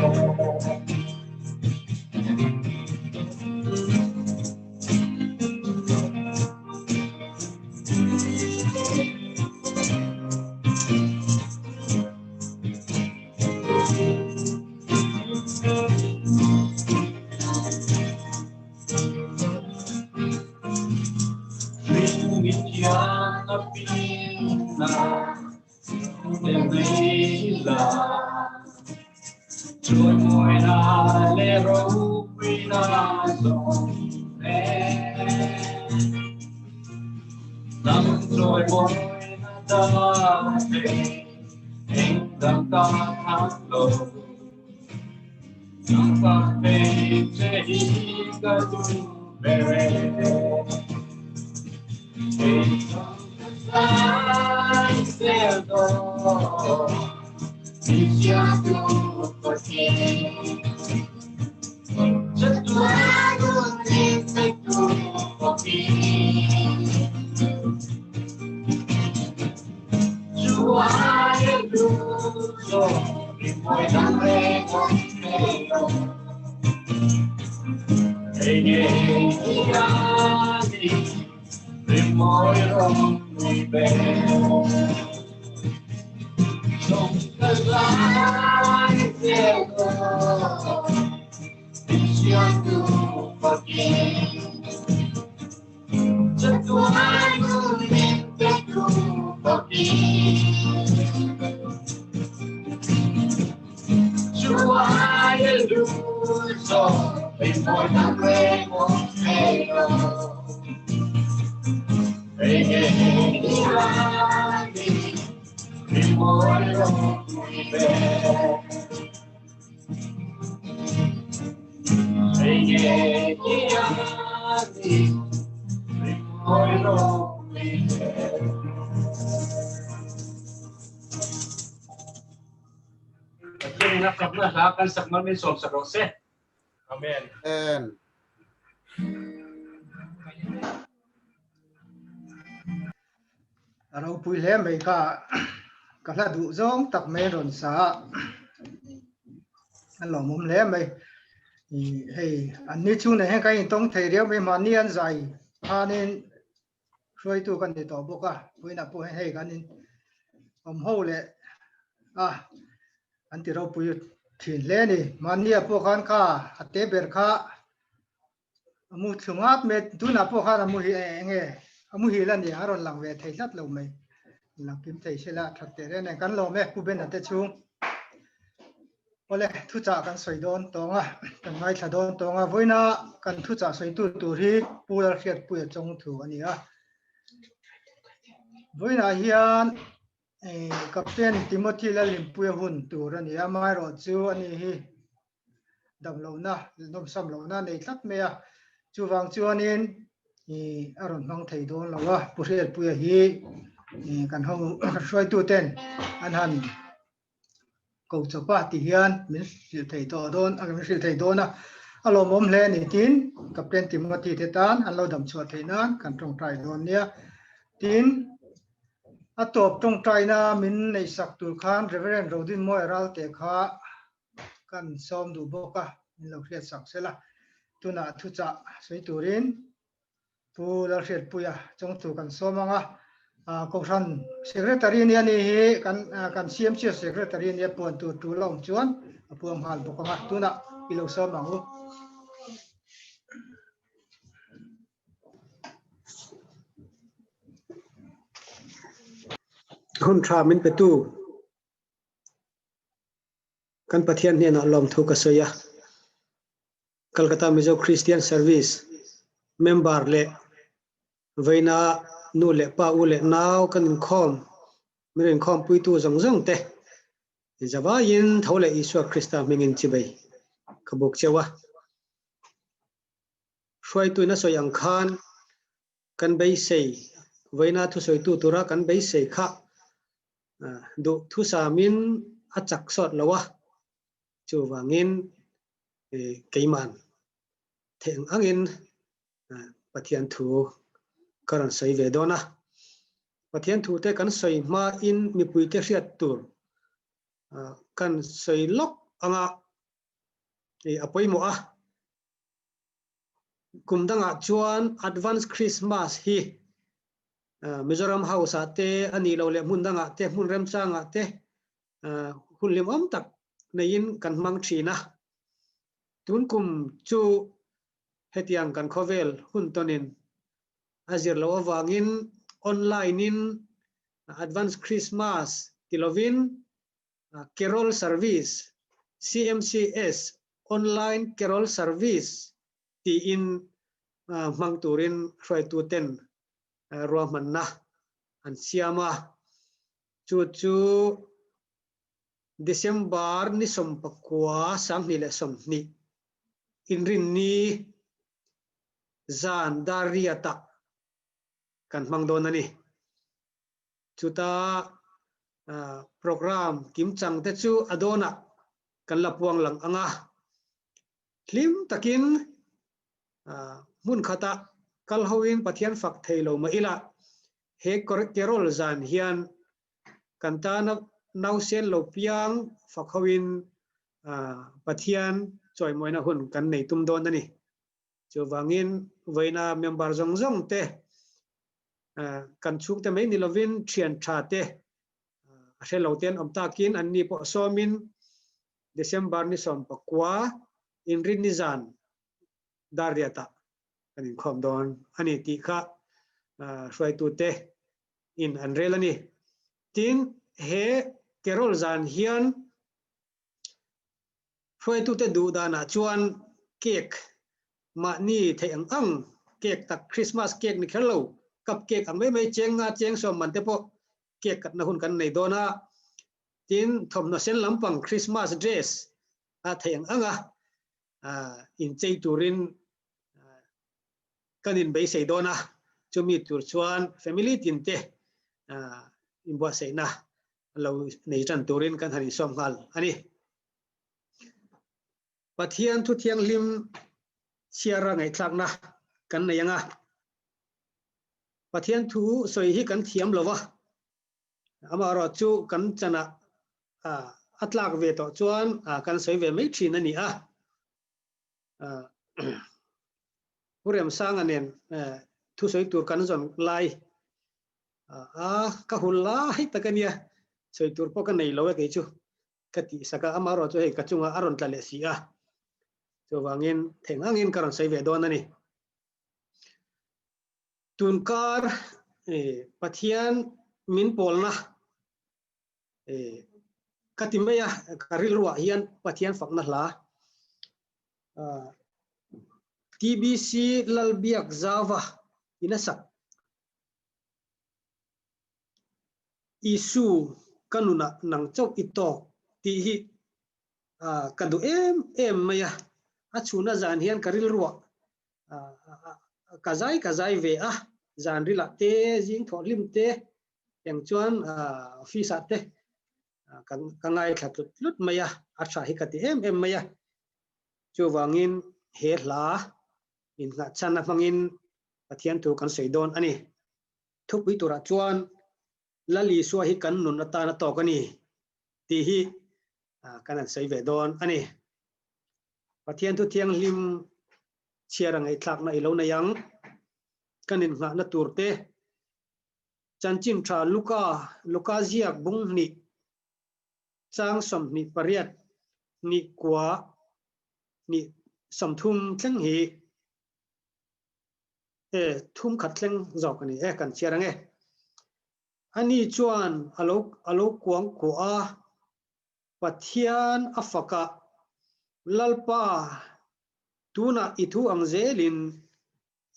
[SPEAKER 7] Ring i thiang a pinna te mei la Chawimawina leh ropuina zawng nen Lam chawimawina dang te eng. Dang ta thang lo Nang pa phei che hi ka duh ber e Kei zawng ka zai zel dawn Min siamtu Pathian Chatuan min petu Pathian
[SPEAKER 1] Pathian in a fakna hla kan sak mal min sawm sak rawh se. Amen.
[SPEAKER 2] Amen.
[SPEAKER 3] A ropui hle mai kha ka hla duh zawng tak mai rawn sa a, a lawmawm hle mai. Hei an ni chung nen hian kan intawng thei riau mai mahni an zai khanin hruaitu kan ni tawh bawk a, vawiinah pawh hian hei kan in awm ho leh a an ti ropui thin hle a ni. Mahnia pawh khan kha a te ber kha A mu thlu ngap mai, tunah pawh khan a mu hi eng nge a mu hil a ni, a rawn lang ve thei hlat lo mai. Lang kim thei se la that teh reng nen kan lawm e Pu Bena te chhung. Awle thuchah kan sawi dawn tawng a, kan ngaithla dawn tawng a, vawiina kan thuchah sawitu tur hi Pu Lalhriatpuia Chawngthu a ni a. Vawiinah hian Captain Timothy Lalhlimpuia hun tur a ni a, amaherawhchu a ni hi damlohna nawmsam lohna nei tlat mai a, chuvang chuanin ih a rawn hmang thei dawn lo a, Pu Hriatpuia hi ih kan ho hruaitu ten an han ko chawp a ti hian min hrilh thei tawh dawn a min hrilh thei dawn a, a lawmawm hle a ni tin Captain Timothy te tan an lo dam chhuah theih nan kan tawngtai dawn nia tin a tawp tawngtaina min neihsak tur khan Reverend Rodinmawia Ralte kha kan sawm duh bawk a, min lo hriat sak sela. Tunah thuchah sawi turin Pu Lalhriatpuia Chawngtu kan sawm ang a, Kohhran Secretary nia ni hi kan kan CMC Secretary nia puan tur tul a awm chuan a puang nghal bawk ang a, tunah i lo sawm ang u.
[SPEAKER 8] Hun tha min petu Kan Pathian hnenah lawmthu ka sawi a, Calcutta Mizo Christian Service member leh vawiina nu leh pa, u leh nau kan inkhawm, min inkhawmpuitu zawng zawng te zavaiin tho leh Isua Krista hmingin chibei ka buk cheu a. Hruaituin a sawi ang khan kan beisei, vawiina thusawitu tura kan beisei kha Duh thusamin a chak sawt lo a, chuvangin keiman theih ang angin Pathian thu ka rawn sawi ve dawn a. Pathian thu te kan sawi hmain mipuite hriat tur kan sawi lawk anga a pawimawh a. Kum dangah chuan Advance Christmas hi Mizoram House ah te a nih loh leh hmun dangah te hmun remchangah te hun hlimawm tak neiin kan hmang thin a. Tun kum chu hetiang kan khawvel hun tawnin a zir loh avangin online in Advance Christmas ti lovin Carol Service, CMCS Online Carol Service tiin hmang turin hruaituten ruahmanna an siam a, chu chu December ni 19 2020 Inrinni zan dar riatah kan hmang dawn a ni. Chuta program kimchang te chu a dawnah kan la puang lang ang a. Hlim takin hmun khatah kal hoin Pathian fak thei lo mah ila he carol zan hian kan tana nausen lo piang fak hoin Pathian chawimawina hun kan nei tum dawn a ni. Chuvangin vawiina member zawng zawng te kan chhungte mai ni lovin thian tha te a hre lo te an awm takin an ni pawh sawmin December ni 19 inrinni zan dar riatah kan inkhawm dawn a ni tih kha hruaitute in an rel a ni. Tin, he carol zan hian Hruaitute duh danah chuan cake mahni theih ang ang, cake tak Christmas cake ni kher lo, cup cake ang mai mai cheng nga cheng sawm man te pawh cake katna hun kan nei dawn a. Tin, thawmhnaw sen lampang Christmas dress a theih ang anga inchei turin kan inbeisei dawn a, chumi tur chuan family tinte inbuatsaihna lo nei tan turin kan han insawm nghal a ni. Pathian thu thianghlim chhiara ngaihthlakna kan nei anga Pathian thu sawi hi kan thiam lo va, amaherawh chu kan chanah a tlak ve tawh chuan kan sawi ve mai thin a ni a. Pu Remsanga nen thusawi tur kan zawn lai a ka hul lai tak a nia, sawi tur pawh ka nei lo e kei chu ka tih sak a, amaherawh chu hei ka chungah a rawn tla leh si a, chuvangin theng angin ka rawn sawi ve dawn a ni. Tunkar Pathian min pawlna ka ti mai a, ka rilruah hian Pathian fakna hla TBC Lalbiak Zauva in a sak Isu ka nunah nang chauh i tawk tih hi ka duh em em mai a, a chhuna zan hian ka rilruah ka zai ka zai ve a, zan rilah te zing thawh hlim te eng chuan office ah te ka ngaithla tlut tlut mai a, a tha hi ka ti em em mai a. Chuvangin he hla inngahchhan a hmangin Pathian thu kan sawi dawn a ni. Thupui turah chuan Lal Isua hi kan nun atan a tawk a ni tih hi kan han sawi ve dawn a ni. Pathian thu thianghlim chhiar a ngaihthlakna i lo nei ang. Kan innghahna tur te Chanchin tha Luka, Luka ziak bung hnih, chang 28, hnih kua, hnih 30 thleng hi e thum khat thleng zawk a ni e, kan chhiar ang e. Ani chuan a lo a lo kuang kuah a, Pathian a fak a, Lalpa, tunah i thu ang zelin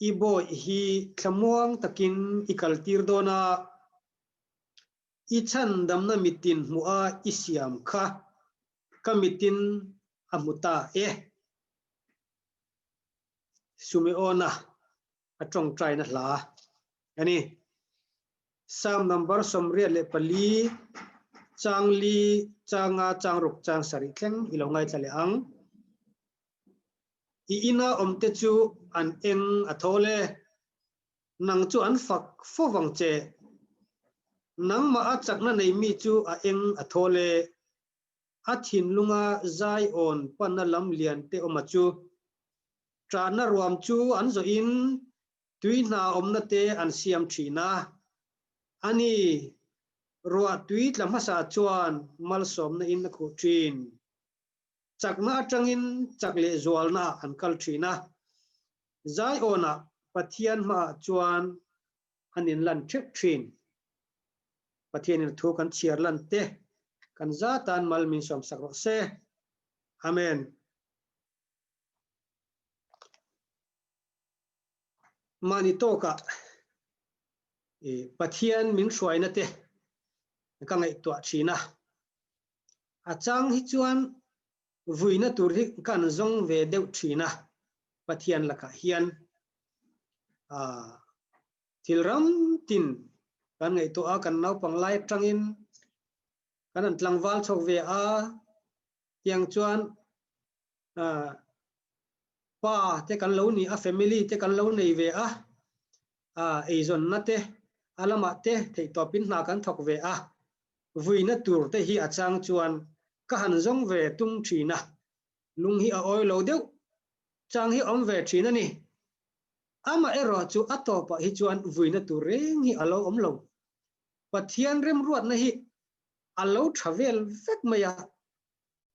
[SPEAKER 8] I bawih hi thlamuang takin i kaltir dawn a, i chhandamna mitin hmuh a i siam kha ka mitin a hmu ta e. Sumeona a tawngtaina hla a ni. Psalm number 84, chang li, chang nga, chang ruk, chang sarih thleng i lo ngaithla leh ang. I ina awmte chu an eng a thawl e, nang chu an fak fo vang che. Nangmah a chakna nei mi chu a eng a thawl e, a thinlunga zaiawn panna lam lian te awma chu. Ṭahna ruam chu an zawhin tui hna awmna te an siam ṭhin a. Ani, ruah tui tla hmasa chuan malsawmna in a khuh ṭhin. Chakna atangin chak leh zualna ah an kal thin a, Zion-ah Pathian hmaah chuan an inlan theuh thin. Pathianin a thu kan chhiar lan te kan za tan mal min sawmsak rawh se. Amen. Mahni tawkah Pathian min hruaina te ka ngaihtuah thin a. A chang hi chuan vuina tur hi kan zawng ve deuh thin a, Pathian lakah hian thil ram tin kan ngaihtuah a, kan naupang lai atangin kan han tlangval chho ve a, tiang chuan pa te kan lo ni a, family te kan lo nei ve a, eizawnna te a lamah te theihtawpin hna kan thawk ve a, vuina tur te hi a chang chuan ka han zawng ve tum thin a, lung hi a awi lo deuh chang hi awm ve thin a ni. Amaherawh chu a tawpah hi chuan vuina tur reng hi a lo awm lo. Pathian remruatna hi a lo tha vel vek mai a,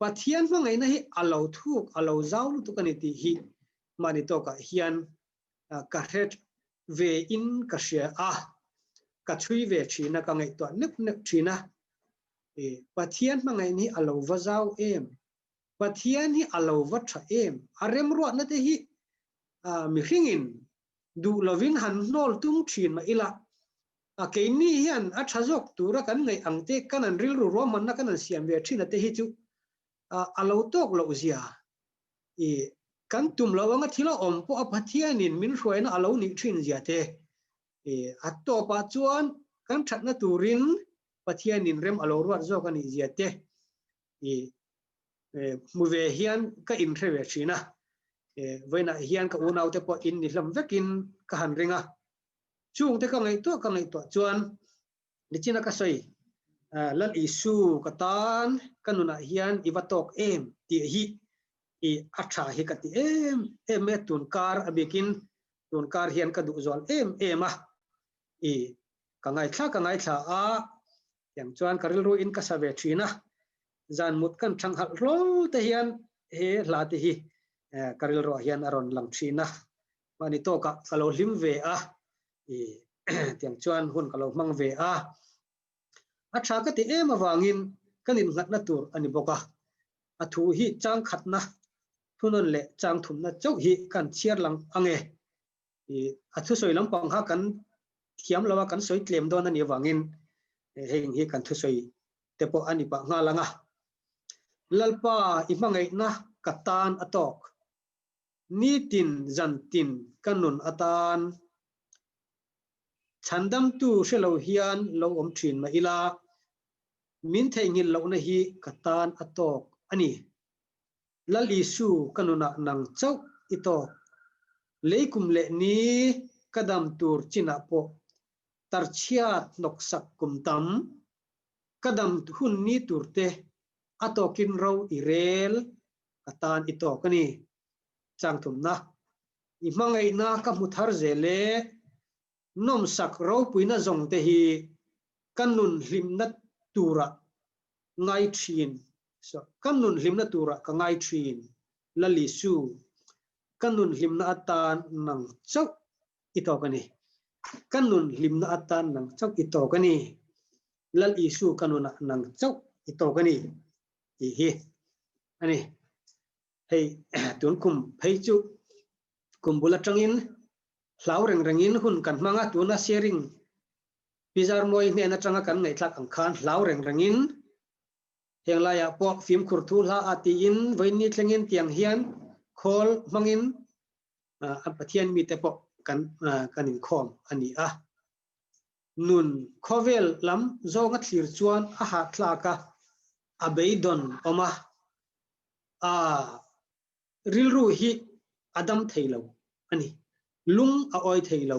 [SPEAKER 8] Pathian hmangaihna hi a lo thuk, a lo zau lutuk a ni tih hi mahni tawkah hian ka hre ve in ka hria a, ka chhui ve thin a, ka ngaihtuah neuh neuh thin a. Pathian hmangaihna hi a lo va zau em? Pathian hi a lo va tha em? A remruatna te hi mihringin duh lovin han hnawl tum thin mah ila, a keini hian a tha zawk tura kan ngaih ang te kan an rilru ruahmanna kan an siam ve thin a te hi chu a lo tawk loh zia i kan tum loh anga thil a awm pawh a Pathianin min hruaina a lo nih thin zia te i a tawpah chuan kan thatna turin Pathianin rem a lo ruat zawk a nih zia te i hmu ve hian ka inhre ve thin a, vawiinah hian ka unaute pawh in ni hlawm vekin ka han ring a, chungte ka ngaihtuah ka ngaihtuah chuan nichina ka sawi Lal Isu ka tan ka nunah hian i va tawk em tih hi i a tha hi ka ti em em e, tun kar a bikin tun kar hian ka duh zual em em a, i ka ngaithla ka ngaithla a, Tiang chuan ka rilru in ka sa ve thin a, zan mut kan thang halh hlawl te hian he hla te hi ka rilruah hian a rawn lang thin a, mahni tawkah ka lo hlim ve a, i tiang chuan hun ka lo hmang ve a. A tha ka ti em avangin kan innghatna tur a ni bawk a, a thu hi chang khatna thunawn leh chang thumna chauh hi kan chhiar lang ang e. I a thusawi lampang kha kan thiam lo a, kan sawi tlem dawn a nih avangin heng hi kan thusawi te pawh a ni pah nghal ang a. Lalpa i hmangaihna ka tan a tawk. Nitin zantin ka nun atan chhandamtu hre lo hian lo awm thin mah ila, min theihnghilh lohna hi ka tan a tawk a ni. Lal Isu ka nunah nang chauh i tawk. Lei kum leh ni ka dam tur chinah pawh tarchhiat hnawksak kum tam ka dam hun ni tur te a tawkin ro i rel ka tan i tawk a ni. Changthumna, I hmangaihna ka hmu thar zel e, nawmsak ropuina zawng te hi ka nun hlimna turah ngai thin so ka nun hlimna turah ka ngai thin Lal Isu ka nun hlimna atan nang chauh i tawk a ni ka nun hlimna atan nang chauh i tawk a ni Lal Isu ka nunah nang chauh i tawk a ni tih hi a ni hei tun kum phei chu kum bul atangin hlau reng rengin hun kan hmang a tuna sharing Pi Zarmawi hnen atanga kan ngaihthlak ang khan hlau reng rengin heng laiah pawh fimkhur thu hla a tiin vawiinni thlengin tiang hian khawl hmangin a Pathian mite pawh kan kan inkhawm a ni a. Nun khawvel lam zawnga thlir chuan a hahthlak a, a beidawn awm a, a rilru hi a dam thei lo a ni. Lung a awi thei lo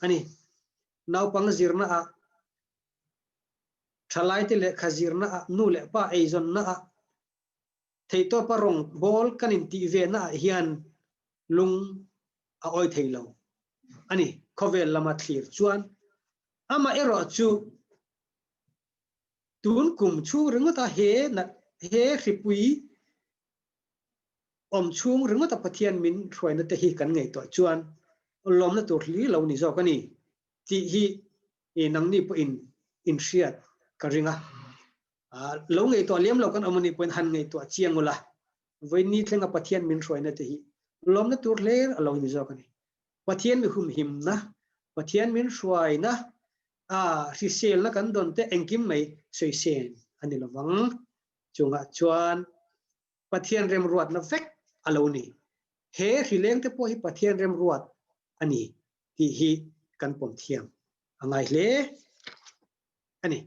[SPEAKER 8] a ni. Naupang zirna ah, thalaite lehkha zirna ah, nu leh pa eizawnna ah, theihtawpa rawng bawl kan intih ve na ah hian lung a awi thei lo a ni. Khawvel lama thlir chuan amaherawh chu tun kum chhung ringawta he he hripui awm chhung ringawta Pathian min hruaina te hi kan ngaihtuah chuan lawmna tur hli lo ni zawk a ni tih hi nangni pawhin in hriat ka ring a. Lo ngaihtuah liam lo kan awm a nih pawhin han ngaihtuah chiang ula, vawiinni thlenga Pathian min hruaina te hi lawmna tur hler a lo ni zawk a ni. Pathian mi humhimna, Pathian min hruaina, hriselna kan dawn te engkim mai sawisel a ni lovang. Chungah chuan Pathian remruatna vek a lo ni. He hrileng te pawh hi Pathian remruat a ni tih hi kan pawm thiam a ngai hle a ni.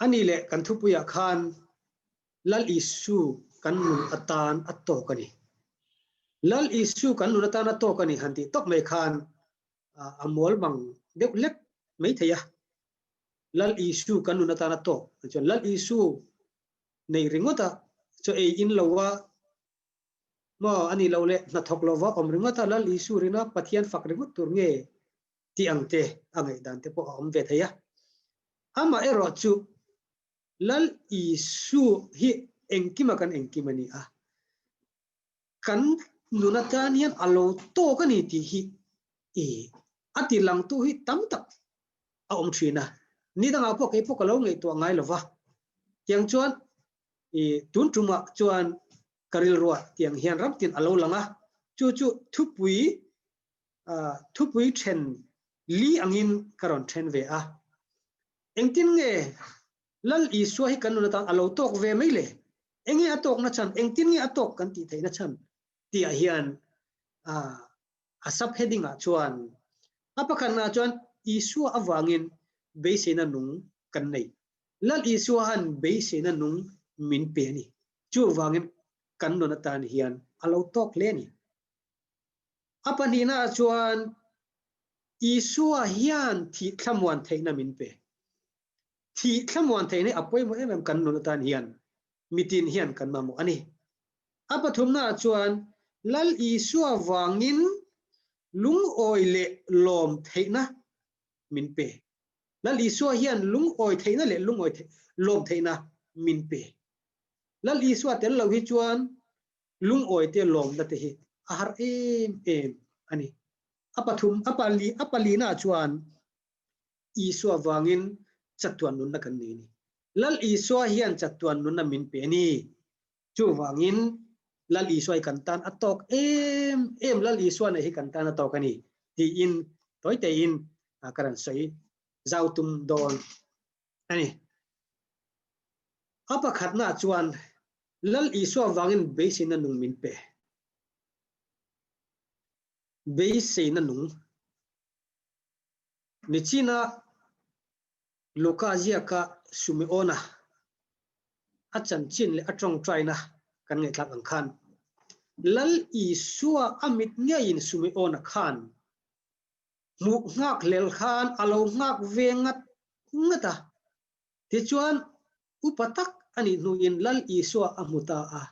[SPEAKER 8] A ni leh kan thupuiah khan Lal Isu kan nun atan a tawk a ni. Lal Isu kan nun atan a tawk a ni han tih tawp mai khan a mual mang deuh lek mai thei a. Lal Isu kan nun atan a tawk chuan Lal Isu nei ringawt a chaw ei in lo a maw a nih loh leh hnathawk lova awm ringawt a Lal Isu rina Pathian fak ringawt tur nge tih ang te a ngaihdan te pawh a awm ve thei a. Amah erawh chu Lal Isu hi engkima kan engkim a ni a, kan nun atan hian a lo tawk a ni tih hi i a ti langtu hi tam tak a awm thin a. Ni dangah pawh kei pawh ka lo ngaihtuah ngai lo va, tiang chuan i tun tumah chuan ka rilruah tiang hian ram tin a lo lang a, chu chu thupui thupui then li angin ka rawn then ve a. Engtin nge Lal Isua hi kan nun atan a lo tawk ve mai le? Enge a tawkna chhan? Engtin nge a tawk kan tih theihna chhan? Tihah hian a sub-heading ah chuan a pakhatnaah chuan Isua avangin beiseina nung kan nei. Lal Isua han beiseina nung min pe a ni. Chuvangin kan nun atan hian a lo tawk hle a ni. A pahnihnaah chuan Isua hian thih thlamuan theihna min pe. Thih thlamuan theihna hi a pawimawh em em kan nun atan hian mitin hian kan mamawh a ni. A pathumnaah chuan Lal Isua vangin lungawi leh lawm theihna min pe. Lal Isua hian lungawi theihna leh lungawi lawm theihna min pe. Lal Isua tel lo hi chuan lungawi te lawmna te hi a har em em a ni. A pathum, a pali, a palina chuan Isua vangin chatuan nunna kan nei a ni. Lal Isua hian chatuan nunna min pe a ni. Chuvangin Lal Isua hi kan tan a tawk em em, Lal Isua nei hi kan tan a tawk a ni tiin tawi tein ka rawn sawi zau tum dawn a ni. A pakhatnaah chuan Lal Isua vangin beiseina nung min pe. Beiseina nung. Nichina Luka ziaka Sumeona a chanchin leh a tawngtaina kan ngaihthlak ang khan Lal Isua a mit ngeiin Sumeona khan hmuh nghak hlel khan a lo nghak ve ngat ngat a. Tichuan, upa tak a nih hnuin Lal Isua a hmu ta a.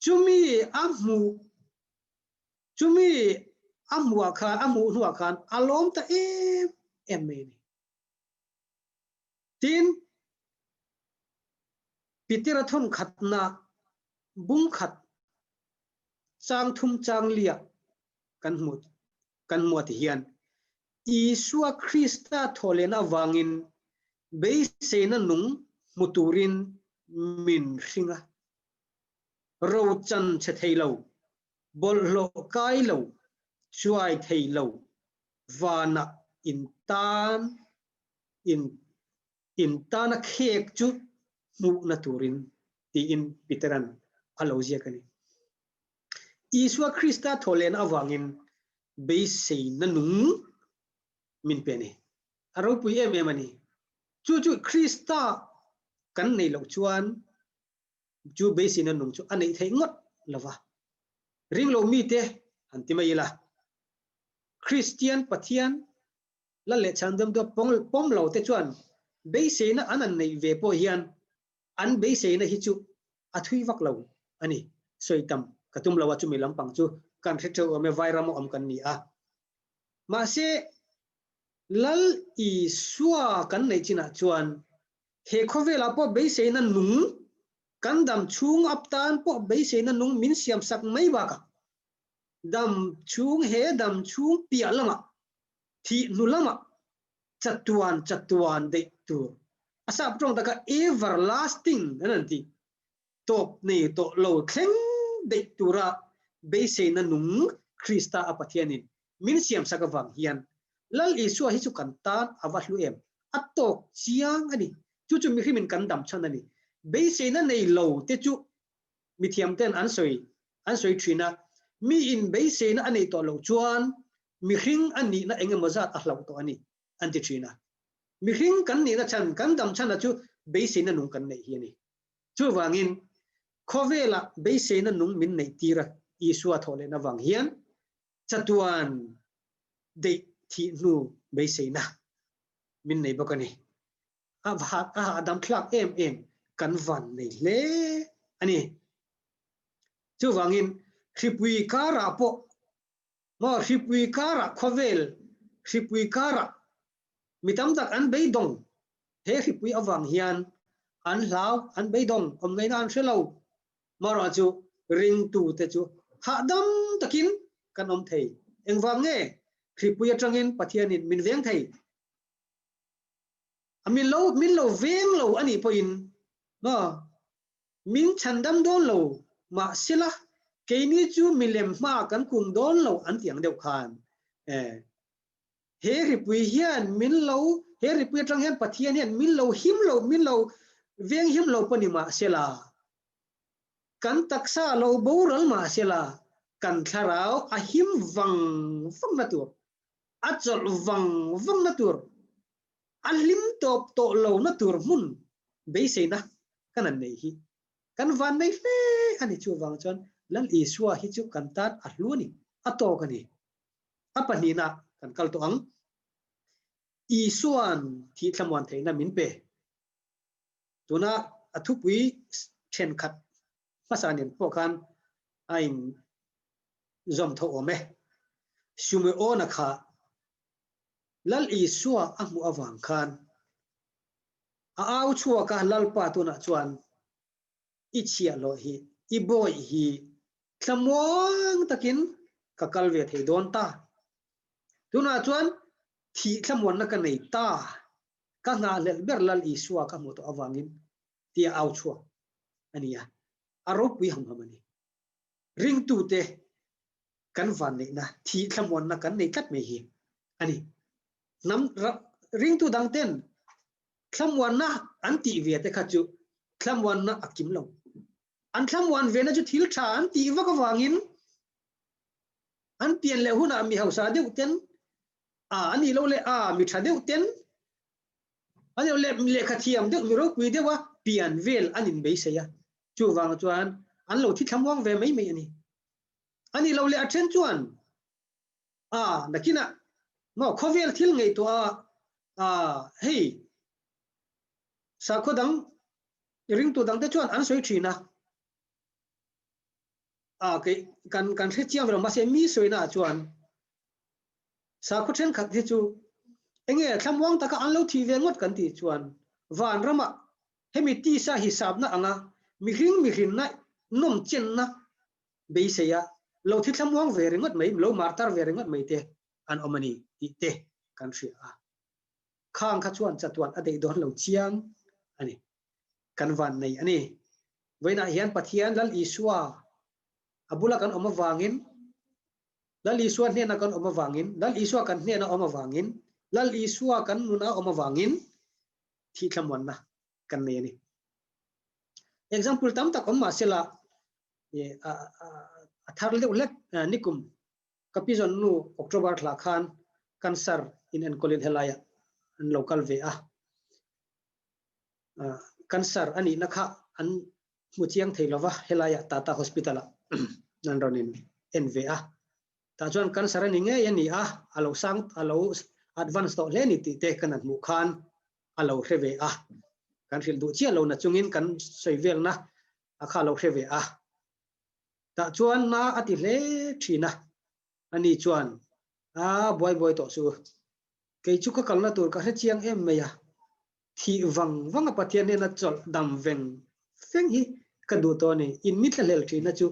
[SPEAKER 8] Chumi a hmuh chumi a hmuh khan a hmuh hnuah khan a lawm ta em em mai a ni. Tin, Petera thawn khatna bung khat chang thum chang liah kan hmu kan hmuh ti hian Isua Krista thawhlen avangin beiseina nung hmu turin min hring a. Ro chan che thei lo, bawlhhlawh kai lo, chuai thei lo, vanah in tan in in tana khek chu hmuhna turin tiin Peteran a lo ziak a ni. Isua Krista thawhlen avangin beiseina nung min pe a ni. A ropui em em a ni. Chu chu Krista kan neih loh chuan chu beiseina nung chu a neih theih ngawt lo va. Ring lo mite han ti mai ila, Kristian Pathian la leh chhandam deuh pawm lo te chuan beiseina an han neih ve pawh hian an beiseina hi chu a thui vak lo a ni. Sawi tam ka tum lo a, chumi lampang chu kan hre theuh awm e, Vairama awm kan ni a. Mahse, Lal Isua kan neih chinah chuan he khawvelah pawh beiseina nung, kan dam chhung ap tan pawh beiseina nung min siamsak mai bakah dam chhung he dam chhung piah lamah, thih hnu lamah chatuan chatuan deih tur a sap tawng taka everlasting an an ti tawp nei tawh lo thleng deih tura beiseina nung Krista a Pathianin min siamsak avang hian Lal Isua hi chu kan tan a va hlu em? A tawk chiang a ni. Chu chu mihrimin kan dam chhan a ni. Beiseina nei lo te chu mithiam ten an sawi an sawi thin a, mi in beiseina a neih tawh loh chuan mihring a nihna eng emaw zat a hlauh tawh a ni an ti thin a. Mihring kan nihna chhan, kan dam chhana chu beiseina nung kan neih hi a ni. Chuvangin khawvela beiseina nung min neih tir a Isua thawh lehna vang hian chatuan deih thih hnu beiseina min nei bawk a ni. A a hahdam thlak em em kan van nei hle a ni. Chuvangin hripui karah pawh maw hripui karah khawvel hripui karah mi tam tak an beidawng he hripui avang hian an hlau an beidawng awm ngaihna an hre lo. Marawh chu ringtute chu hahdam takin kan awm thei. Engvang nge hripui atangin Pathianin min veng thei? A min lo min lo veng lo a nih pawhin maw min chhandam dawn lo mahsela keini chu milem hma kan kum dawn lo an tih ang deuh khan eh he hripui hian min lo he hripui atang hian Pathian hian min lo him lo min lo veng him lo pawh ni mahsela kan taksa lo boral mahsela kan thlarau a him vang vang na tur a chawlh vang vang na tur a hlim tawp tawh lo na tur hmun beiseina kan an nei hi kan van nei hle a ni. Chuvang chuan Lal Isua hi chu kan tan a hlu a ni, a tawk a ni. A pahnihna kan kal tawh ang. Isua'n thih thlamuan theihna min pe. Tuna a thupui thenkhat hmasa nen pawh khan a in zawm tho awm e. Simeona kha Lal Isua a hmuh avang khan a au chhuak a, Lalpa tunah chuan i chhiahhlawh hi, i bawih hi thlamuang takin ka kal ve thei dawn ta. Tunah chuan thih thlamuanna ka nei ta, ka nghahhlelh ber Lal Isua ka hmuh tawh avangin tia au chhuak a ni a, a ropui ham ham a ni. Ringtute kan vanneihna, thih thlamuanna kan nei tlat mai hi a ni. Hnam ringtu dangten thlamuanna an tih ve te kha chu thlamuanna a kim lo. An thlamuan vena chu thil tha an tih vak avangin an pian leh hunah mi hausa deuh ten a ani lo leh a mi tha deuh ten ani lo leh lehkha thiam deuh mi ropui deuh a pian vel an in beisei a. Chuvang chuan an lo thi thlamuang ve mai mai a ni. Ani lo leh a then chuan a nakinah maw khawvel thil ngaihtuah a hei sakhaw dang ringtu dangte chuan an sawi thin a, a kei kan kan hre chiang lo mahse mi sawina ah chuan sakhaw thenkhat hi chu enge thlamuang taka an lo thih ve ngawt kan tih chuan vanramah hemi tisa hisapna anga mihring mihrinna nawm chenna beisei a, lo thi thlamuang ve ringawt mai, lo martar ve ringawt mai te an awm a ni tih te kan hria a. Khang kha chuan chatuan a deih dawn lo chiang a ni. Kan van nei a ni. Vawiinah hian Pathian Lal Isua a bula kan awm avangin, Lal Isua hnena kan awm avangin, Lal Isua kan hnena awm avangin, Lal Isua kan nuna awm avangin thih thlamuanna kan nei a ni. Example tam tak awm mahsela a thar deuh hlek nikum ka pi zawn nu October thla khan cancer in enkawlin helaiah an lo kal ve a. Cancer a nihna kha an hmu chiang thei lova helaiah Tata Hospital ah an rawn in en ve a. Tah chuan cancer a ni ngei a ni a, a lo sang a lo advance tawh hle ni tih te kan han hmuh khan a lo hre ve a. Kan hrilh duh chiah lo na chungin kan sawi velna a kha lo hre ve a. Tah chuan na a ti hle thin a, ani chuan a buai buai tawh chu kei chu ka kalna tur ka hre chiang em mai a, thih vang vang a Pathian hnena chawlh dam veng veng hi ka duh tawh a ni, in min thlahlel thin a chu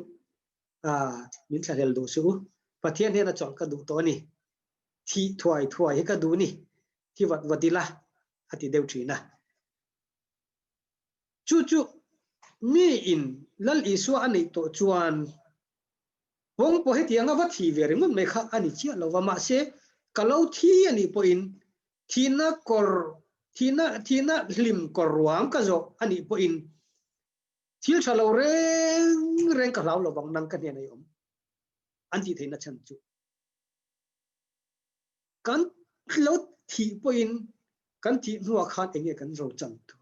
[SPEAKER 8] a min thlahlel duh suh u, Pathian hnena chawlh ka duh tawh a ni, thih thuai thuai hi ka duh ni, thi vat vat ila a ti deuh thin a. Chu chu mi in Lal Isua a neih tawh chuan pawng pawh hetiang a va thi ve ringawt mai kha a ni chiah lo va, mahse ka lo thi a nih pawhin thihna kawr. Thihna thihna hlim kawr ruang ka zawh a nih pawhin thil tha lo reng reng ka hlau lovang nang ka hnen a i awm an tih theihna chhan chu kan lo thih pawhin kan thih hnuah khan eng nge kan ro chan tur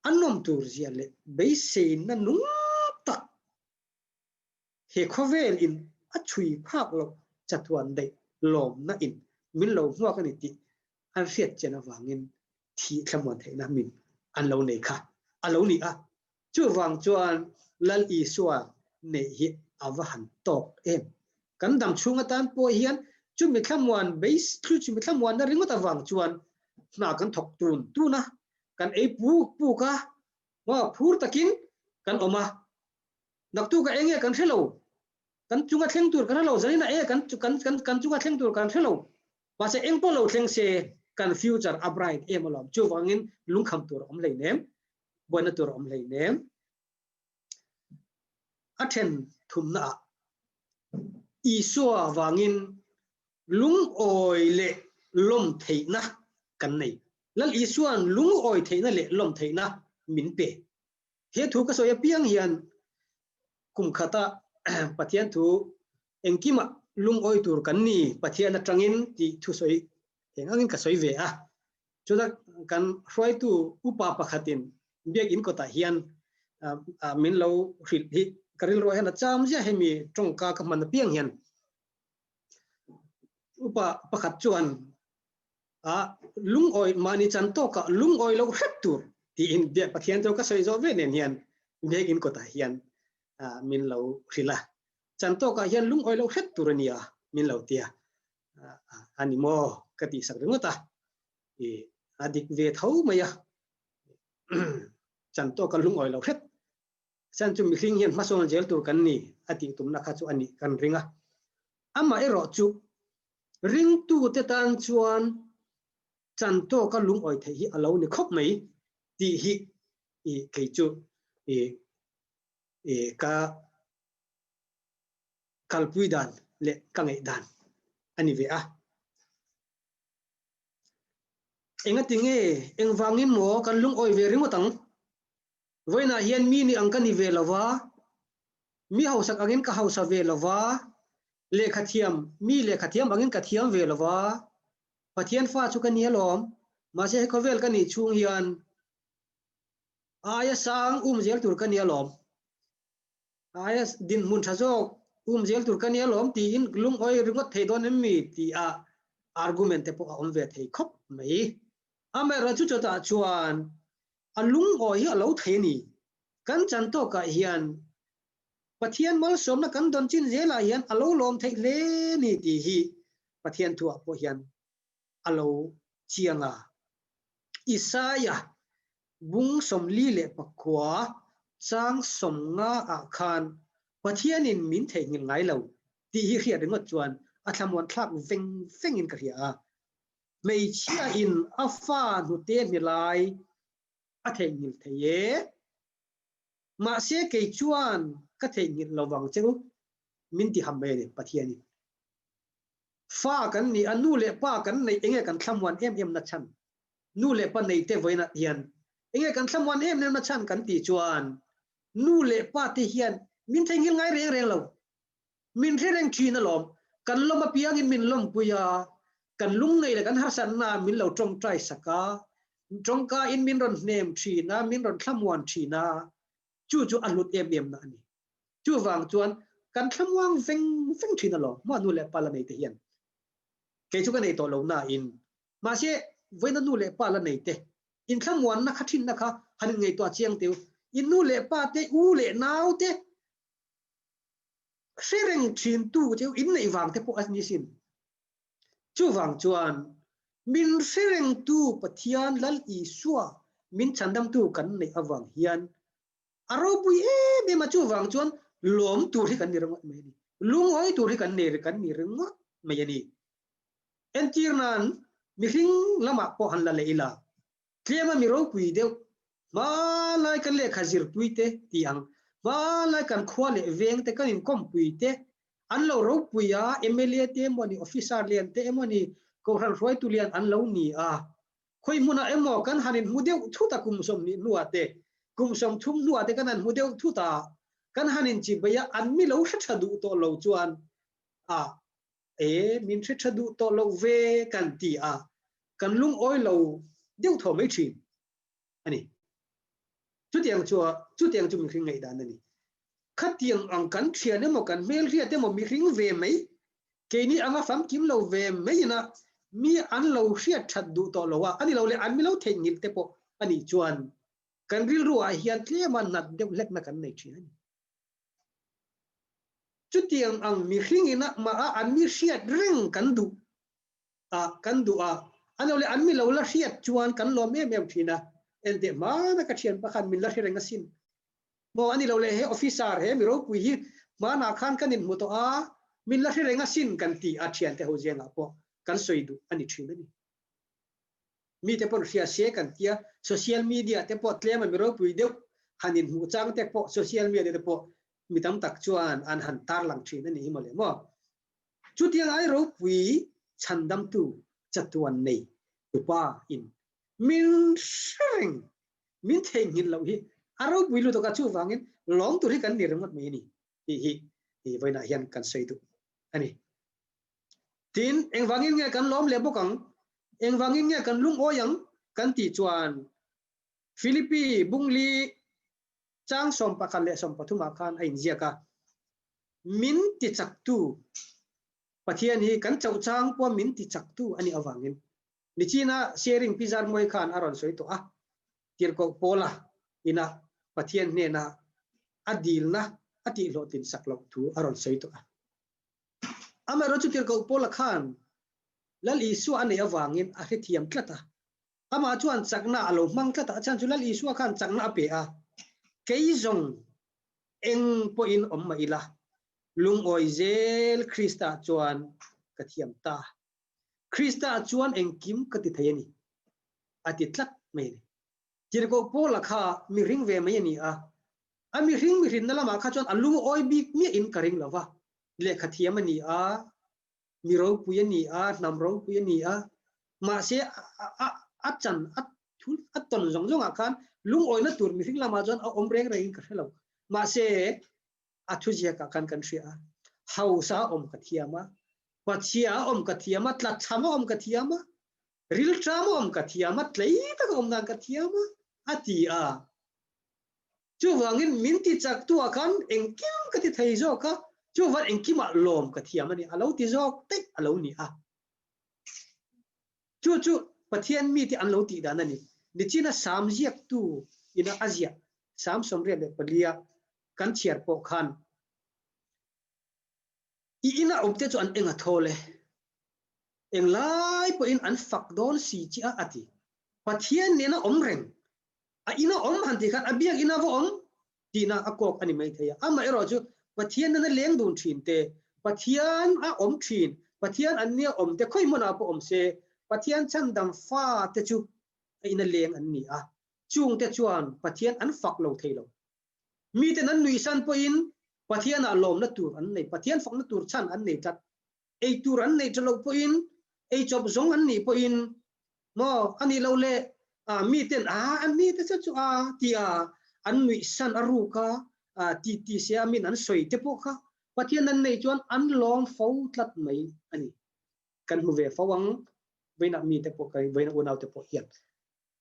[SPEAKER 8] an nawm tur zia leh beiseina nung tak he khawvel in a chhui phak loh chatuan daih lawmna in min lo hmuak a ni tih an hriat chian avangin thih thlamuan theihna min an lo nei kha a lo ni a. Chuvang chuan Lal Isua neih hi a va han tawk em. Kan dam chhung atan pawh hian chumi thlamuan base chumi thlamuanna ringawt avang chuan hna kan thawk tun tun a, kan ei puk puk a, phur takin kan awm a. Naktuk a enge kan hre lo, kan chunga thleng tur kan hre lo, zanin a enge kan kan kan kan chunga thleng tur kan hre lo. Mahse eng pawh lo thleng se kan future a bright em alawm. Chuvangin lungkham tur a awm hleinem, buaina tur a awm hleinem. A then thumna ah Isua vangin lungawi leh lawm theihna kan nei. Lal Isua'n lungawi theihna leh lawm theihna min pe. He thu ka sawi apiang hian kum khata Pathian thu engkimah lungawi tur kan ni Pathian atangin tih thu sawi eng angin ka sawi ve a. Chutah kan hruaitu upa pakhatin biakinn kawtah hian min lo hrilh hi ka rilruah hian a cham ziah hemi tawngka ka hman apiang hian upa pakhat chuan a lungawi mahni chan tawkah lungawi loh hrep tur tiin biak Pathian chu ka sawi zawh ve nen hian biakinn kawtah hian min lo hrilh a. Chan tawkah hian lungawi loh hrep tur a nia min lo ti a. A ni maw ka tih sak ringawt a. I a dik ve tho mai a. Chan tawka lungawi loh hrep chan chu mihring hian hmasawn zel tur kan ni a tih tumna kha chu a nih kan ring a. Amaherawh chu ringtute tan chuan chan tawka lungawi theih hi a lo ni khawp mai tih hi i kei chu i i ka kalpui dan leh ka ngaih dan a ni ve a. Engati nge engvangin maw kan lungawi ve ringawt ang? Vawiinah hian mi ni ang ka ni ve lo va, mi hausak angin ka hausa ve lo va, lehkha thiam, mi lehkha thiam angin ka thiam ve lo va, Pathian fa chu ka ni alawm, mahse he khawvel ka nih chhung hian aia sang um zel tur ka ni alawm, aia dinhmun tha zawk um zel tur ka ni alawm tiin lungawi ringawt thei dawn em mi tia argument te pawh a awm ve thei khawp mai. Amaherawhchu chutah chuan A lungawi hi a lo thei a ni. Kan chan tawkah hian Pathian malsawmna kan dawn chin zelah hian a lo lawm theih hle ni tih hi Pathian thuah pawh hian a lo chiang a. Isaia bung 49 chang 50 ah khan Pathianin min theihnghilh ngai lo tih hi hriat ringawt chuan a thlamuan thlak veng vengin ka hria a. Hmeichhia in a fa hnute hni lai a theihnghilh thei e. Mahse kei chuan ka theihnghilh lo vang che u, min ti ham mai a ni Pathian in. Fa kan nih a, nu leh pa kan neih enge kan thlamuan em em na chhan? Nu leh pa nei te vawiinah hian enge kan thlamuan em em na chhan kan tih chuan nu leh pa te hian min theihnghilh ngai reng reng lo. Min hre reng thin alawm. Kan lawm apiangin min lawmpui a, kan lungnei leh kan harsatna ah min lo tawngtai sak a, tawngka in min rawn hnem thin a, min rawn thlamuan thin a, chu chu a hlut em em na a ni. Chuvang chuan kan thlamuang veng veng thin alawm, hmuah nu leh pa la nei te hian. Kei chu ka nei tawh lo na in, mahse vawiina nu leh pa la nei te inthlamuanna kha thinna kha han inngaihtuah chiang teu. In nu leh pa te, u leh nau te, Hre reng thin tu chu in neih vang te pawh a ni sin. Chuvang chuan min hre reng tu Pathian Lal Isua min chhandamtu kan neih avang hian a ropui em em a, chuvang chuan lawm tur hi kan ni ringawt mai a ni. Lungawi tur hi kan nei kan ni ringawt mai a ni. Entir nan mihring lamah pawh han la leh ila Tlema mi ropui deuh, hmalai kan lehkha zirpui te tih ang, hmalai kan khua leh veng te kan inkawmpui te an lo ropui a, mla te emaw ni, officer lian te emaw ni, kohhran hruaitu lian an lo ni a. Khawi hmunah emaw kan han inhmu deuh thut a kum 20 hnuah te, kum 30 hnuah te kan han hmu deuh thut a, kan han inchibei a, an mi lo hre tha duh tawh lo chuan a e min hre tha duh tawh lo ve kan ti a, kan lungawi lo deuh thaw mai thin a ni. Chutiang chu chutiang chu mihring ngaihdan a ni. Khatiang ang kan thian emaw kan hmelhriat emaw mihring ve mai, keini anga famkim lo ve mai ina mi an lo hriat that duh tawh lo a, a ni lo leh an mi lo theihnghilh te pawh a nih chuan kan rilru ah hian tlema nat deuh hlekna kan nei thin a ni. Chutiang ang mihring ina mah a an mi hriat reng kan duh a kan duh a, a lo leh an mi lo la hriat chuan kan lawm em em thin a, enteh hmana ka thian pakhat min la hre reng asin. Maw a ni lo leh he officer he mi ropui hi hmanah khan kan inhmu tawh a, min la hre reng asin kan ti a thiante ho zengah pawh kan sawi duh a ni thin a ni. Mite pawn hria se kan tia, social media te pawh tlem a mi ropui deuh han inhmuh chang te pawh social media te pawh mi tam tak chuan an han tarlang thin a ni hi mawle maw. Chutiang ai ropui chhandamtu chatuan nei tupa in min hre reng, min theihnghilh loh hi a ropui lutuk a, chuvangin lawm tur hi kan ni ringawt mai a ni tih hi vawiinah hian kan sawi duh a ni. Tin, engvangin nge kan lawm leh bawk ang? Engvangin nge kan lungawi ang? Kan tih chuan Philippi bungli chang 11 leh 13 ah khan a inziak a, Min tichaktu Pathian hi kan chauh chang pawh min tichaktu a nih avangin nichina sharing Pi Zarmuai khan a rawn sawi tawh a, Tirhkoh Paula ina Pathian hnena a dilna a tihhlawhtlin sak loh thu a rawn sawi tawh a. Amaherawhchu Tirhkoh Paula khan Lal Isua a neih avangin a hrethiam tlat a, Amah chuan chakna a lo hmang tlat a, a chhan chu Lal Isua khan chakna a pe a, Kei zawng eng pawhin awm mah ila, lungawi zel Krista chuan ka thiam ta. Krista chuan engkim ka ti thei a ni, a ti tlat mai a ni. Tirhkoh Paula kha mihring ve mai a ni a, a mihring mihrinna lamah kha chuan a lungawi bik miahin ka ring lo va, lehkha thiam a ni a, mi ropui a ni a, hnam ropui a ni a, mahse a chan a thul a tawn zawng zawngah khan lungawina tur mihring lamah chuan a awm reng rengin ka hre lo. Mahse a thuziakah khan kan hria a, hausa a awm ka thiam a, pachhia a awm ka thiam a, tlachham a awm ka thiam a, rilṭam a awm ka thiam a, tlei taka awm dan ka thiam a, a ti a. Chuvangin min ti chaktuah khan engkim ka ti thei zawk a, chuvan engkimah lawm ka thiam a ni, a lo ti zawk daih a lo ni a. Chu chu Pathian mite an lo tih dan a ni. Nichina Sam ziaktu ina a ziah Sam 84 kan chhiar pawh khan i ina awmte chu an eng a thawl e, englai pawhin an fak dawn si chiah a ti. Pathian nena awm reng A ina awm han tih khan a biak ina va awm tihna a kawk a ni mai thei a. Amaherawh chu Pathian nana leng dun thin te, Pathian a awm thin, Pathian an nia awm te khawi hmunah pawh awm se, Pathian chhandam fa te chu a ina leng an ni a. Chungte chuan Pathian an fak lo thei lo. Miten an nuihsan pawhin Pathianah lawmna tur an nei, Pathian fakna tur chhan an nei tlat. Ei tur an neih tha loh pawhin, ei chawp zawng an nih pawhin, maw a nih loh le, a mi ten a an ni te chu chu a tia an nuih san a ruk a, ti ti se a min an sawi te pawh kha Pathian an neih chuan an lawm fo tlat mai a ni. Kan hmu ve fo ang, vawiinah mi te pawh, vawiinah unau te pawh hian.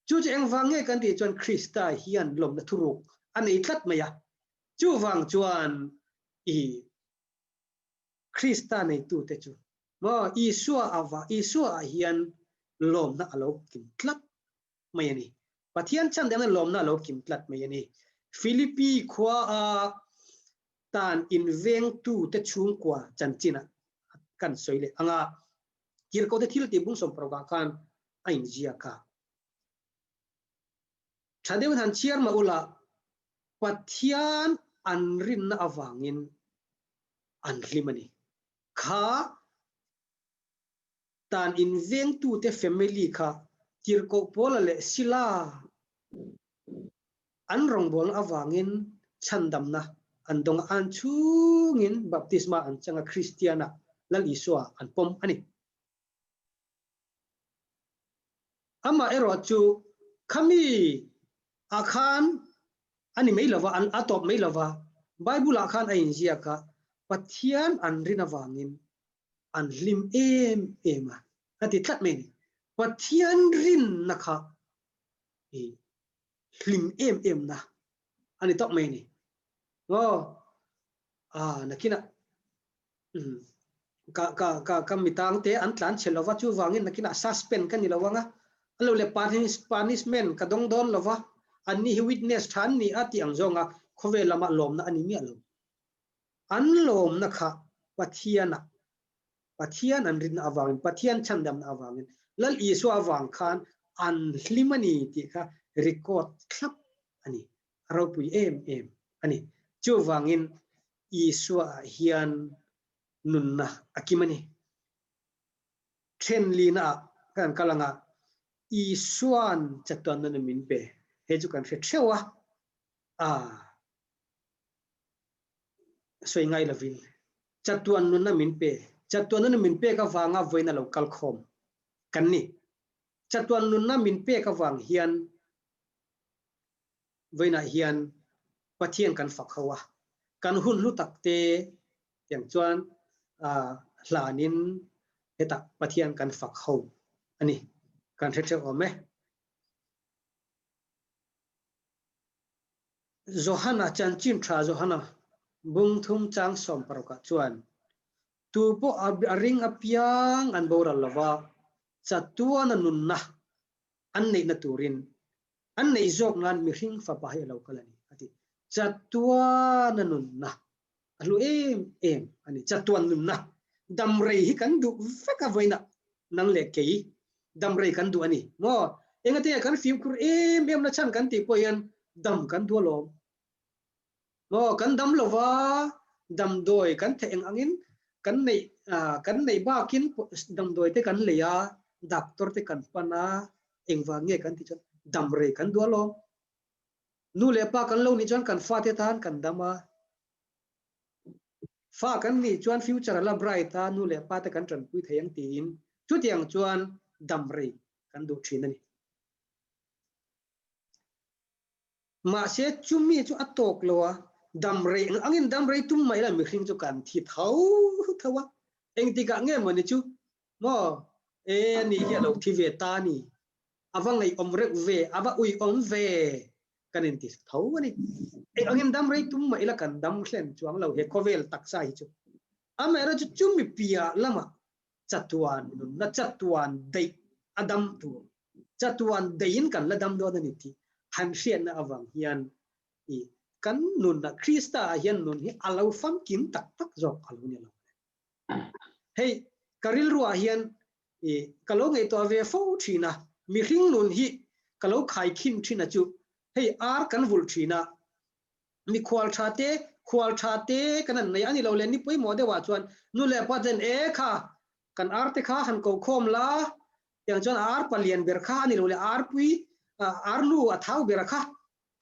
[SPEAKER 8] Chu chu engvang nge kan tih chuan Krista hian lawmna thuruk a nei tlat mai a. Chuvang chuan i Krista neitute chu maw Isua ava Isua ah hian lawmna a lo kim tlat mai a ni. Pathian chhan deuhna lawmna a lo kim tlat mai a ni. Philippi khua a tan invengtute chhungkua chanchin ah kan sawi leh anga Tirhkohte thil tih bung 16 ah khan a inziak a. Tha deuhin han chhiar mah ula Pathian an rinna avangin an hlim a ni. Kha tan invengtute family kha Tirhkoh Paula leh Sila an rawngbawlna avangin chhandamna an dawng a, an chhungin baptisma an chang a, Kristiana Lal Isua an pawm a ni. Amah erawh chu khami ah khan a ni mai lova, an a tawp mai lova, Bible ah khan a inziak a, Pathian an rin avangin an hlim em em a, a ti tlat mai a ni. Pathian rinna kha i hlim em em na a ni tawp mai a ni. Aw, a nakinah um ka ka ka ka mitang te an tlan chhe lova chuvangin nakinah suspend ka ni lo anga a lo le punishment ka dawng dawn lova anni hi witness tha an ni a tih ang zawnga khawvel lama lawmna a ni miah lo. An lawmna kha Pathiana Pathian an rinna avangin Pathian chhandamna avangin Lal Isua avang khan an hlim a ni tih kha record thlap a ni. A ropui em em a ni. Chuvangin Isua ah hian nunna a kim a ni. Then lina ah kan kal anga Isua'n chatuan nunna min pe. Hei chu kan hre theuh a. Aa. Sawi ngai lovin chatuan nunna min pe. Chatuan nunna min pek avanga vawiin a lo kal khawm kan ni. Chatuan nunna min pek avang hian vawiinah hian Pathian kan fak ho a, kan hun hlu tak te tiang chuan hlanin hetah Pathian kan fak ho a ni. Kan hre theuh awm e. Johana chanchin tha Johana bung thum chang 60 ah chuan tu pawh a ring apiang an boral lova chatuana nunna an neihna turin an neih zawk nan mihring fapa hi a lo kal a ni a ti. Chatuana nunna a hlu em em a ni. Chatuan nunna damrei hi kan duh vek a vawiinah nang leh kei damrei kan duh a ni maw? Engati nge kan fimkhur em em na chhan kan tih pawh hian dam kan duh alawm maw? Kan dam lova damdawi kan theih eng angin kan neih kan neih bakin damdawi te kan lei a, doctor te kan pan a, engvang nge kan tih chuan damrei kan duh alawm. Nu leh pa kan lo nih chuan kan fate tan kan dam a, fa kan nih chuan future a la bright a, nu leh pa te kan tanpui thei ang tiin chutiang chuan damrei kan duh thin a ni. Mahse chumi chu a tawk lo a, damrei ang angin damrei tum mai la mihring chu kan thi tho tho a, engtikah nge mawni chu maw e ani hi a lo thi ve ta a ni, a va ngaihawm reuh ve, a va uiawm ve kan inti tho a ni. Eng angin dam rei tum mah ila kan dam hlen chuang lo he khawvel taksa hi chu. Amaherawhchu chu chumi piah lamah chatuan nunna chatuan daih a dam tur, chatuan daihin kan la dam dawn a ni tih han hriatna avang hian i kan nunna Krista ah hian nun hi a lo famkim tak tak zawk a lo ni lo. Hei ka rilruah hian i ka lo ngaihtuah ve fo thin a, mihring nun hi ka lo khaikhin thin a chu hei ar kan vulh thin a, mi khual tha te khual tha te kan han nei a ni lo le ni pawimawh deuhah chuan nu leh pa ten e kha kan ar te kha han ko khawm la tiang chuan ar palian ber kha a ni lo le arpui arnu a thau ber a kha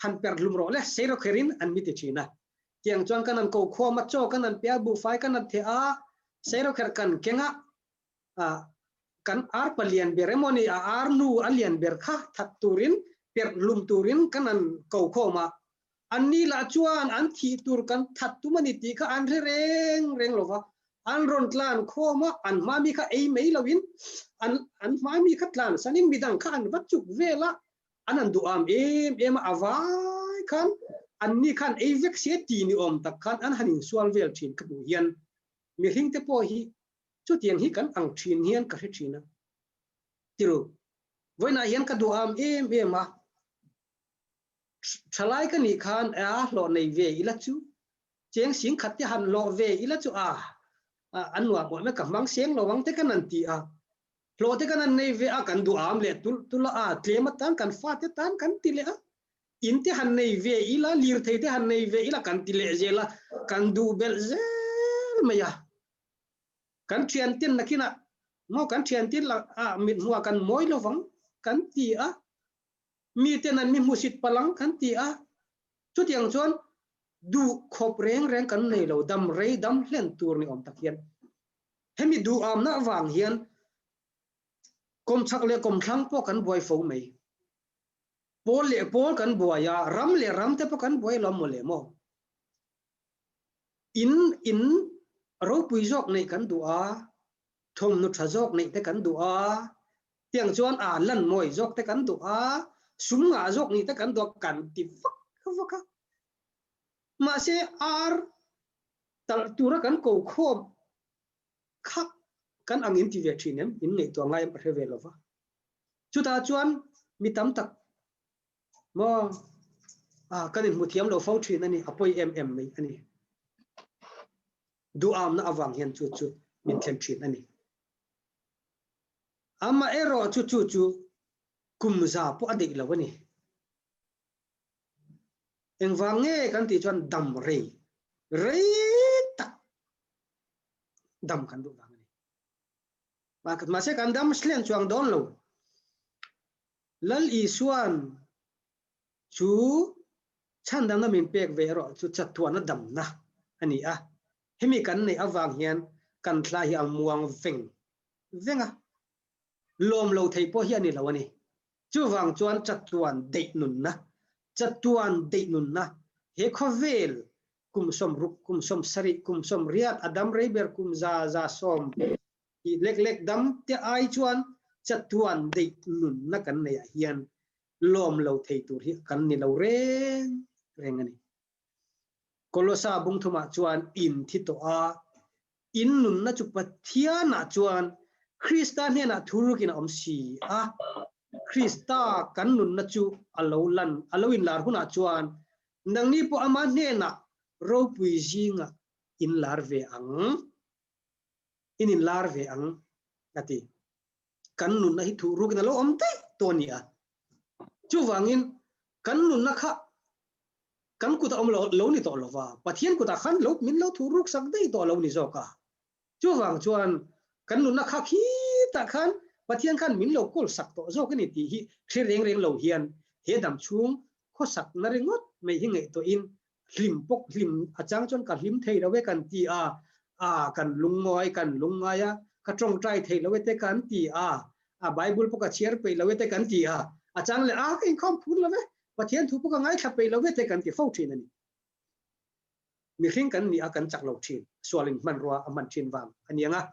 [SPEAKER 8] han perh hlum rawh le sei rawk kherin an mi ti thin a. Tiang chuan kan han ko khawm a, chaw kan han pe a, buhfai kan han theh a, sei rawk kher kan keng a, kan ar palian ber emaw ni a ar nu a lian ber kha that turin perh hlum turin kan han ko khawm a. Anni lah chuan an thih tur kan that tum a ni tih kha an hre reng reng lo va, an rawn tlan khawm a, an hma mi kha ei mai loin an an hma mi kha tlan sanin midang kha an va chuk vel a, An han duh am em em a, a vai khan anni khan ei vek se ti ni awm tak khan an han insual vel thin ka hmuh hian mihring te pawh hi chutiang hi kan ang thin hian ka hre thin a. Tiru, vawiinah hian ka duh am em em a, thalai ka nih khan a hlawh nei ve ila chu, cheng sing khat te han hlawh ve ila chu a, an nuam awm e ka hmang seng lo ang te kan han ti a, Hlawh te kan han nei ve a, kan duh am leh tulh tulh a, tlem atan kan fate tan kan ti leh a, in te han nei ve ila, lirthei te han nei ve ila kan ti leh zel a, kan duh belh zel mai a. Kan thian ten nakinah maw kan thian ten lah ah mit hmuah kan mawi lovang kan ti a, mi ten an mi hmusit palang kan ti a, chutiang chuan duh khawp reng reng kan nei lo, dam rei dam hlen tur ni awm tak hian Hemi duhamna avang hian Kawmchhak leh kawmthlang pawh kan buai fo mai. Pawl leh pawl kan buai a, ram leh ram te pawh kan buai lo maw le maw? In in ropui zawk neih kan duh a, thawmhnaw tha zawk neih te kan duh a, tiang chuan a lan mawi zawk te kan duh a, sum ngah zawk nih te kan duh a, kan ti vak vak a. Mahse ar talh tura kan ko khawm kha kan ang in ti ve thin em? In ngaihtuah ngai em ka hre ve lo va. Chutah chuan mi tam tak maw a kan inhmu thiam lo fo thin a ni, a pawi em em mai a ni. Duhamna avang hian chu chu min thlen thin a ni. Amaherawh chu chu chu kum za pawh a deih lo a ni. Engvang nge kan tih chuan dam rei, rei tak dam kan duh vang a ni. Mahse kan dam hlen chuang dawn lo. Lal Isuan chu chhandamna min pek ve erawh chu chatuana damna a ni a. Hemi kan neih avang hian kan thla hi a muang veng veng a. Lawm lo thei pawh hi a ni lo a ni. Chuvang chuan chatuan deih nunna, chatuan deih nunna, he khawvel kum 60, kum 70, kum 80, a dam rei ber kum 110 tih lek lek dam te ai chuan chatuan deih nunna kan neih ah hian lawm lo thei tur hi kan ni lo reng reng a ni. Kolosa bungthumah chuan in thi tawh a, in nunna chu Pathianah chuan Krista hnenah thurukin a awm si a. Krista kan nunna chu a lo lan, a lo inlar hunah chuan nangni pawh ama hnenah ropui zingah in lar ve ang, in inlar ve ang, a ti. Kan nunna hi thurukin a lo awm daih tawh a ni a. Chuvangin kan nunna kha kan kutah awm lo lo ni tawh lova, Pathian kutah khan lo min lo thu ruk sak daih tawh lo ni zawk a. Chuvang chuan kan nunna kha khitah khan Pathian khan min lo kawl sak tawh zawk a ni tih hi hre reng reng lo hian he dam chhung khawsak na ringawt mai hi ngaihtuahin hlim pawk hlim a chang chuan ka hlim thei lo e kan ti a, a kan lungngawi kan lungngai a, ka tawngtai thei lo e te kan ti a, a Bible pawh ka chhiar peih lo e te kan ti a, a chang leh a ka inkhawm phur lo e, Pathian thu pawh ka ngaithla peih lo e te kan ti fo thin a ni. Mihring kan nih a kan chak lo thin, sualin hmanrua a hman thin vang a ni ang a.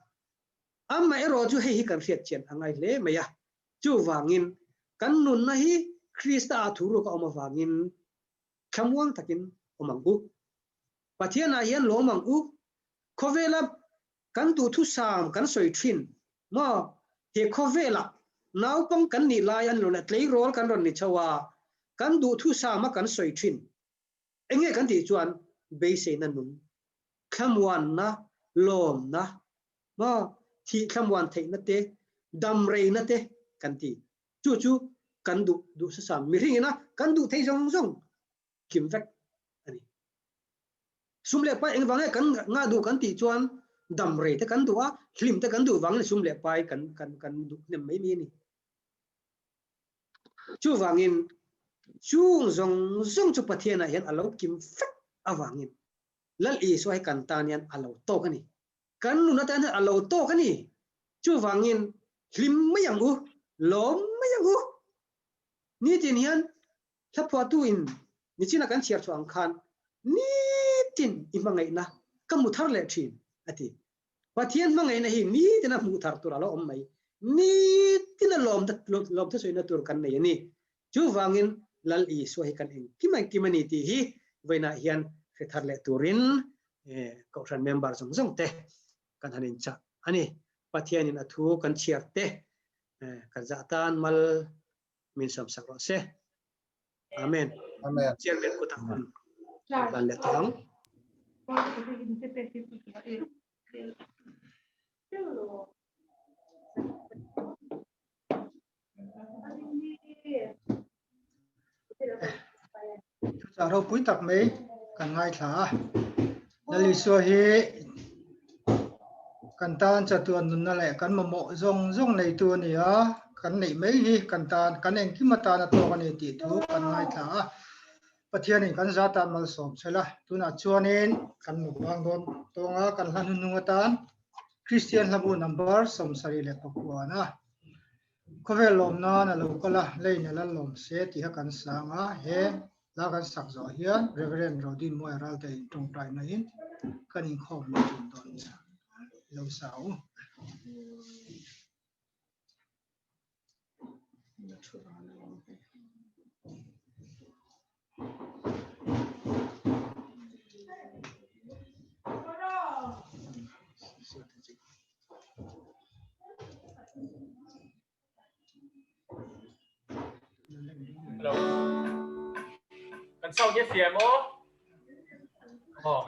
[SPEAKER 8] Amaherawh chu hei hi kan hriat chian a ngai hle mai a, chuvangin kan nunna hi Krista ah thu ruk a awm avangin thlamuang takin awm ang u. Pathianah hian lawm ang u. Khawvela kan duhthusam kan sawi thin maw? He khawvelah naupang kan nih lai an lo leh tleirawl kan rawn ni chho a, kan duhthusama kan sawi thin. Enge kan tih chuan beiseina nung, thlamuanna, lawmna, maw? Thih thlamuan theihna te, damreina te kan ti. Chu chu kan duh duh sasam mihring ina kan duh thei zawng zawng kim vek a ni. Sum leh pai engvang nge kan ngah duh kan tih chuan dam rei te kan duh a, hlim te kan duh vangin sum leh pai kan kan kan duh hnem mai mai a ni. Chuvangin chung zawng zawng chu Pathianah hian a lo kim vek avangin Lal Isua hi kan tan hian a lo tawk a ni. Kan nun atan hian a lo tawk a ni. Chuvangin hlim mai ang u, lawm mai ang u. Nitin hian hlaphuahtu in nichina kan chhiar chhuah ang khan nitin i hmangaihna ka hmu thar leh thin a ti. Pathian hmangaihna hi nitina hmuh thar tur a lo awm mai. Nitina lawm lawm thusawina tur kan nei a ni. Chuvangin Lal Isua hi kan engkim engkim a ni tih hi vawiinah hian hre thar leh turin Kohhran member zawng zawng te kan han inchah a ni. Pathianin a thu kan chhiar te kan zah tan mal min sawmsak rawh se. Amen.
[SPEAKER 2] Amen.
[SPEAKER 8] Chairman kutah hun kan hlan leh tawh ang.
[SPEAKER 3] Thuchah ropui tak mai kan ngaithla a. Lal Isua hi kan tan chatuan nunna leh kan mamawh zawng zawng neitu a ni a, kan neih mai hi kan tan kan engkim atan a tawk a ni tih thu kan ngaithla a. Pathianin kan za tan malsawm che la, tunah chuanin kan mukbang dawn tawng a, kan hla hnuhnung atan Kristian hlabu number 78. Khawvel lawm nan a lo kal a, leiin a lal lawm se tih a kan sang a, he hla kan sak zawh hian Reverend Rodin Muai Ralte in tawngtai naiin kan inkhawm leh thin dawn lo sa u.
[SPEAKER 1] Hello. Kan sound hi a fiam aw. Aw.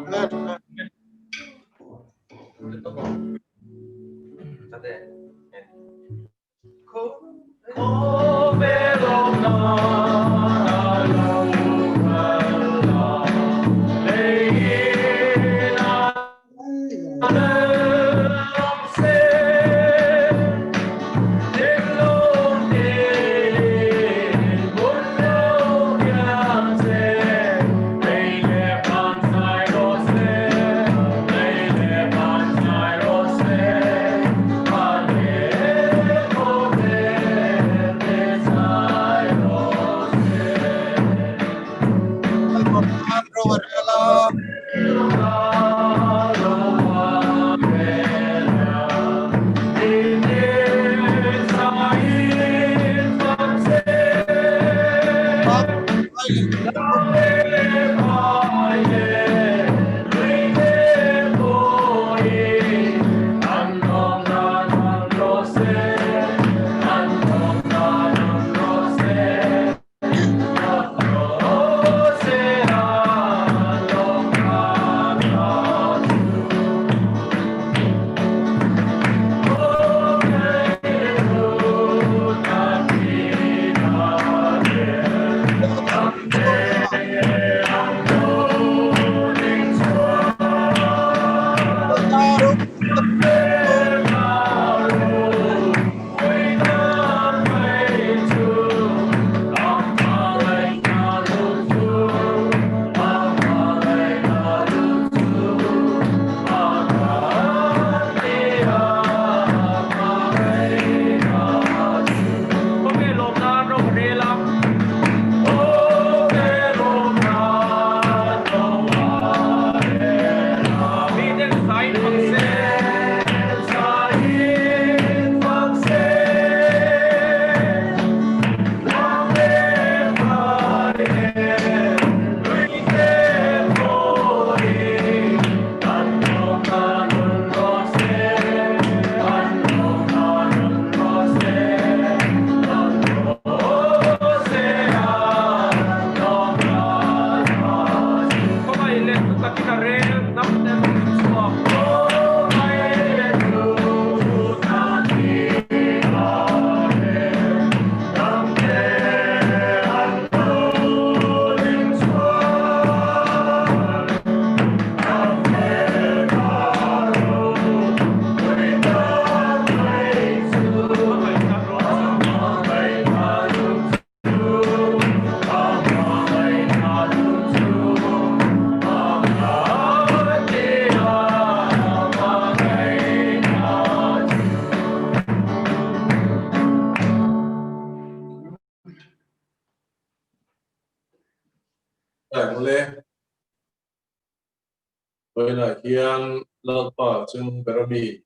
[SPEAKER 9] Vawiinah hian Lalpa chung ber ami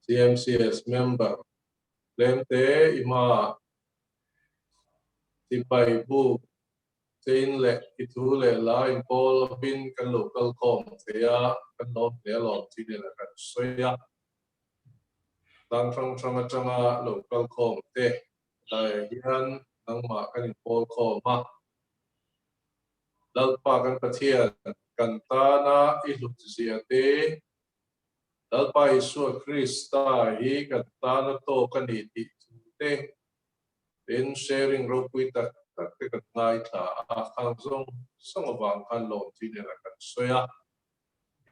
[SPEAKER 9] CMCS member tlemte i hmaah sipai buk chein leh i thu leh la inpawl lovin kan lo kal khawm thei a, kan lawm hle alawm tih nena kan sawi a. Tlang hrang hrang atanga lo kal khawm te laiah hian nangmah kan inpawl khawm a. Lalpa kan Pathian, kan tana i hlut zia te, Lalpa Isua Krista hi kan tana tawk a ni tih thu te, tin sharing ropui tak tak te kan ngaithla a, khang zawng zawng avang khan lawm tih nena kan sawi a.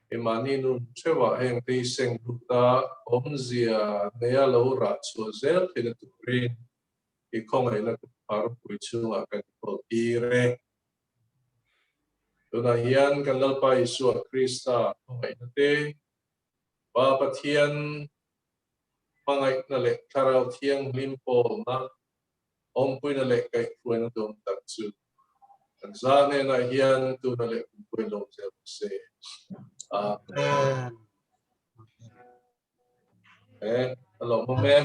[SPEAKER 9] Keimahni nun theuhah heng te hi seng luta awmzia neia lo rah chhuah zel theihna turin i khawngaihna kutphar pui chhungah kan inhawlh tir e. Tunah hian kan Lalpa Isua Krista khawngaihna te, Pa Pathian Hmangaihna leh Thlarau Thianghlim pawlna, awmpuina leh kaihhruaina dawm tak chu kan za hnenah hian tuna leh kumpuiin lo zel rawh se. Amen. E, a lawmawm e.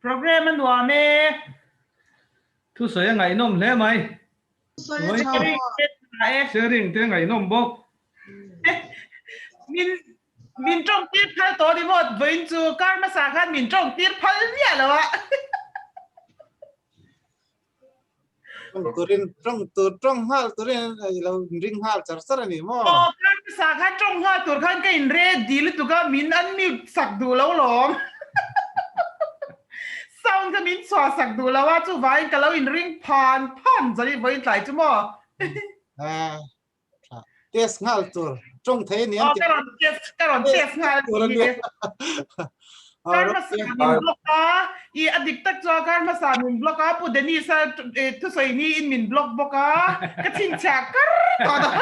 [SPEAKER 10] Program a nuam e.
[SPEAKER 11] Thusawi a ngaihnawm hle mai. Sharing te ngaihnawm bawk.
[SPEAKER 10] Min min tawng tir phal tawh ni maw vawiin chu kar hmasa khan min tawng tir phal miah lo a.
[SPEAKER 2] Tawng turin tawng tur tawng nghal turin i lo ring nghal char char a ni maw?
[SPEAKER 10] Aw kar hmasa khan tawng nghal tur khan ka in ready lutuk a min unmute sak duh lo lawm. Sound kha min chhuah sak duh lo a chuvangin ka lo in ring phan phan zan i vawiin tlai chu maw?
[SPEAKER 2] Ah test nghal tur tawng thei ni an
[SPEAKER 10] ti. Ka rawn test ka rawn test nghal tur ani. Kar hmasa min block a i a dik tak chuan kar hmasa min block a Pu Dennis a thusawi ni in min block bawk a ka chhinchhiah kar tawh dawn.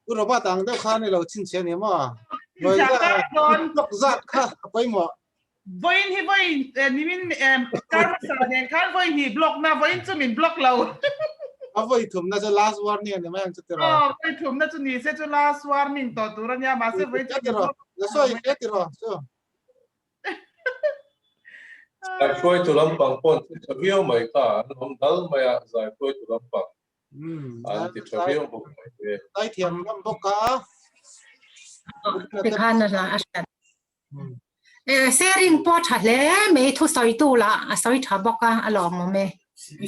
[SPEAKER 2] Pu Robert ang deuh khan i lo chhinchhiah ni maw? Chhinchhiah kar dawn. Block zat kha a pawimawh.
[SPEAKER 10] Vawiin hi vawiin nimin kar hmasa nen khan vawiin hi block na vawiin chu min block lo.
[SPEAKER 2] A vawi thumna chu last warning a ni mai ang chu tiraw.
[SPEAKER 10] Aw vawi thumna chu ni se chu last warning tawh tur a nia mahse vawiin chu
[SPEAKER 2] min block. La sawi hle tiraw chu.
[SPEAKER 9] Zai hruaitu lampang pawh an ti tha viau mai kha an awm dal mai a zai hruaitu lampang an ti tha viau bawk mai te.
[SPEAKER 2] Zai thiam lam bawk a.
[SPEAKER 12] Tikhan a hriat. Sharing pawh tha hle mai thusawitu lah a sawi tha bawk a, a lawmawm e.
[SPEAKER 13] He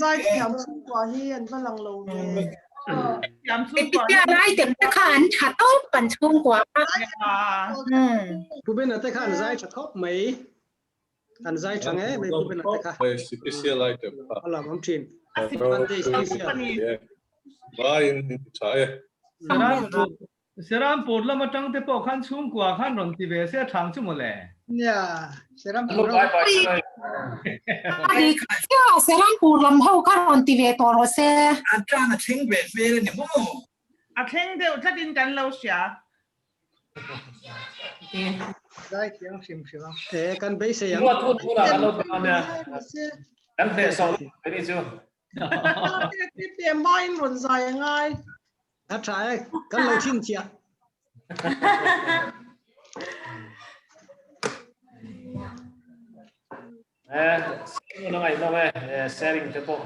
[SPEAKER 13] zai thiam chhungkua hi an va lang lo ve.
[SPEAKER 12] Special item te kha an tha tawp an chhungkua a.
[SPEAKER 8] Pu Bena te kha an zai tha khawp mai. An zai tha nge mai Pu Bena te kha.
[SPEAKER 9] Special item kha.
[SPEAKER 8] A lawmawm thin. Monday special.
[SPEAKER 9] Vai in tha e.
[SPEAKER 11] Serampur lam atang te pawh khan chhungkua khan rawn ti ve se a thang chu mawle.
[SPEAKER 3] Nia, Serampur
[SPEAKER 12] ho. Nia, Serampur lam ho kha rawn ti ve tawh rawh se.
[SPEAKER 7] A tang a thleng ve hmel a ni maw?
[SPEAKER 10] A thleng deuh tlatin kan lo hria.
[SPEAKER 3] Zai thiang hrim hrim a.
[SPEAKER 8] E, kan beisei ang.
[SPEAKER 1] Ruat hun hunah kan lo ti dawn nia. Kan hnehsawh lutuk mai ni chu.
[SPEAKER 13] Te main rawn zai a ngai.
[SPEAKER 8] A tha e, kan lo thin chiah.
[SPEAKER 1] Eh, na ngai no e, sharing te pawh.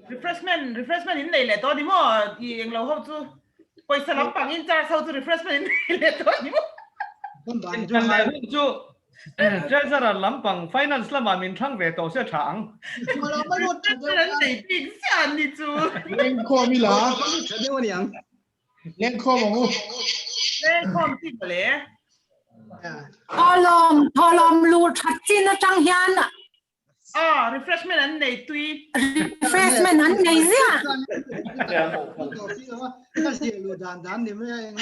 [SPEAKER 10] Refreshment, refreshment in nei leh tawh ni maw? I englo ho chu pawisa lampang in charge ho chu refreshment in nei leh tawh ni maw?
[SPEAKER 11] Inthlan leh hun chu Treasurer lampang finance lamah min thlang ve tawh se tha ang.
[SPEAKER 10] Refreshment an nei bik ziah an ni chu.
[SPEAKER 14] Lengkhawm ila.
[SPEAKER 8] Tha deuh a niang.
[SPEAKER 14] Lengkhawm ang u.
[SPEAKER 10] Lengkhawm chi mawle.
[SPEAKER 12] Thawhlawm, thawhlawm luh that chin atang hian
[SPEAKER 10] Ah, refreshment an nei tui.
[SPEAKER 12] Refreshment an nei ziah.
[SPEAKER 3] Ka zia lu dan dan ni mai a eng.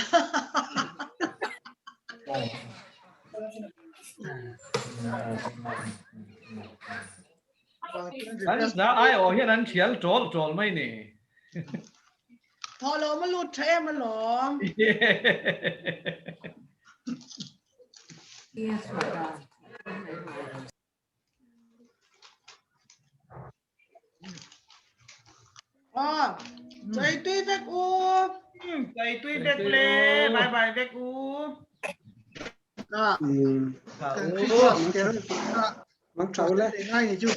[SPEAKER 11] An na ai aw hian an thial tawl tawl mai ni.
[SPEAKER 13] Thaw lo ma lut tha em alawm. À, chạy tui vek u.
[SPEAKER 10] Chạy tui vek le, bye bye vek u.
[SPEAKER 3] À, Christmas carol
[SPEAKER 8] Mang trâu le.
[SPEAKER 3] Ngai ni chu.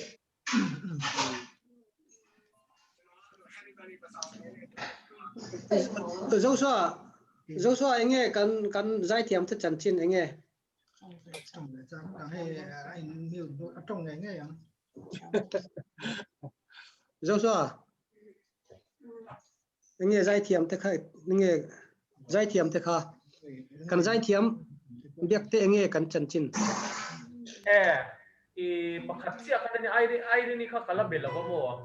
[SPEAKER 8] Joshua, Joshua enge kan kan zaithiam te chanchin enge? Joshua, enge zaithiam te kha enge zaithiam te kha kan zaithiam biak te enge kan chanchin?
[SPEAKER 1] E, i pakhat chiah kha ni Irene Irene kha ka la be lo a maw?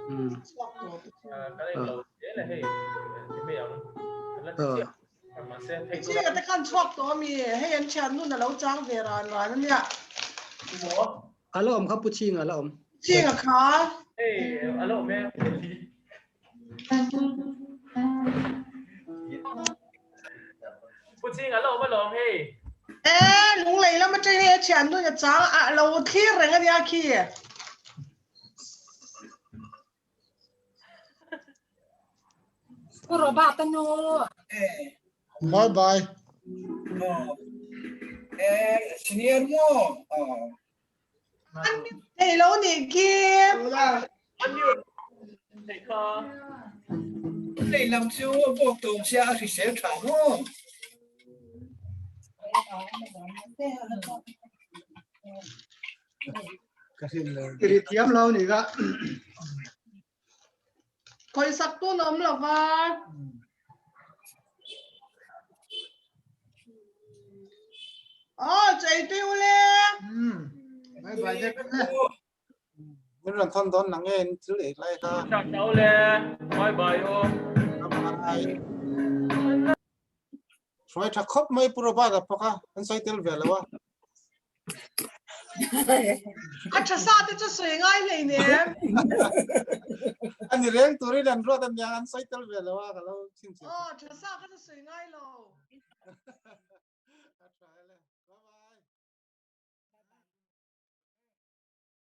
[SPEAKER 1] Kan en lo zel a hei ti mai ang. Kan la ti chiah. Mahse thei
[SPEAKER 13] tura. Chinga te khan chhuak tawh ami hei an thian nun a lo chang ve ran ran ania.
[SPEAKER 8] A la awm kha Pu Chinga a la awm.
[SPEAKER 13] Chinga kha.
[SPEAKER 1] Hei a la awm e. Pu Chinga a la awm alawm hei.
[SPEAKER 13] E lunglei lam atang hei a thian nun a chang a lo thlir reng ania khi.
[SPEAKER 12] Pu Robert a nu.
[SPEAKER 14] Bye bye.
[SPEAKER 7] Eh, senior mo. Oh.
[SPEAKER 13] Thei lo nih khi.
[SPEAKER 1] Thei kha.
[SPEAKER 7] Lei lam chu bawk tawng sia a hrisel tha mo.
[SPEAKER 3] Ri thiam lo ni ka.
[SPEAKER 13] Khoi sak tu nom lo va. Oh, chei tu le.
[SPEAKER 3] Bye bye te kan le.
[SPEAKER 2] Min ran thon don nang en thil ei lai kha.
[SPEAKER 1] Chak tau le. Bye bye o.
[SPEAKER 2] Bye. Hruai tha khop mai puro ba da paka an soi tel ve lo a.
[SPEAKER 13] A tha sa te chu sawi ngai hlei nem.
[SPEAKER 2] Ani reng turin an ruat ania an sawi tel ve lo a ka lo chhinchhiah.
[SPEAKER 13] Aw tha sa kha chu sawi ngai lo.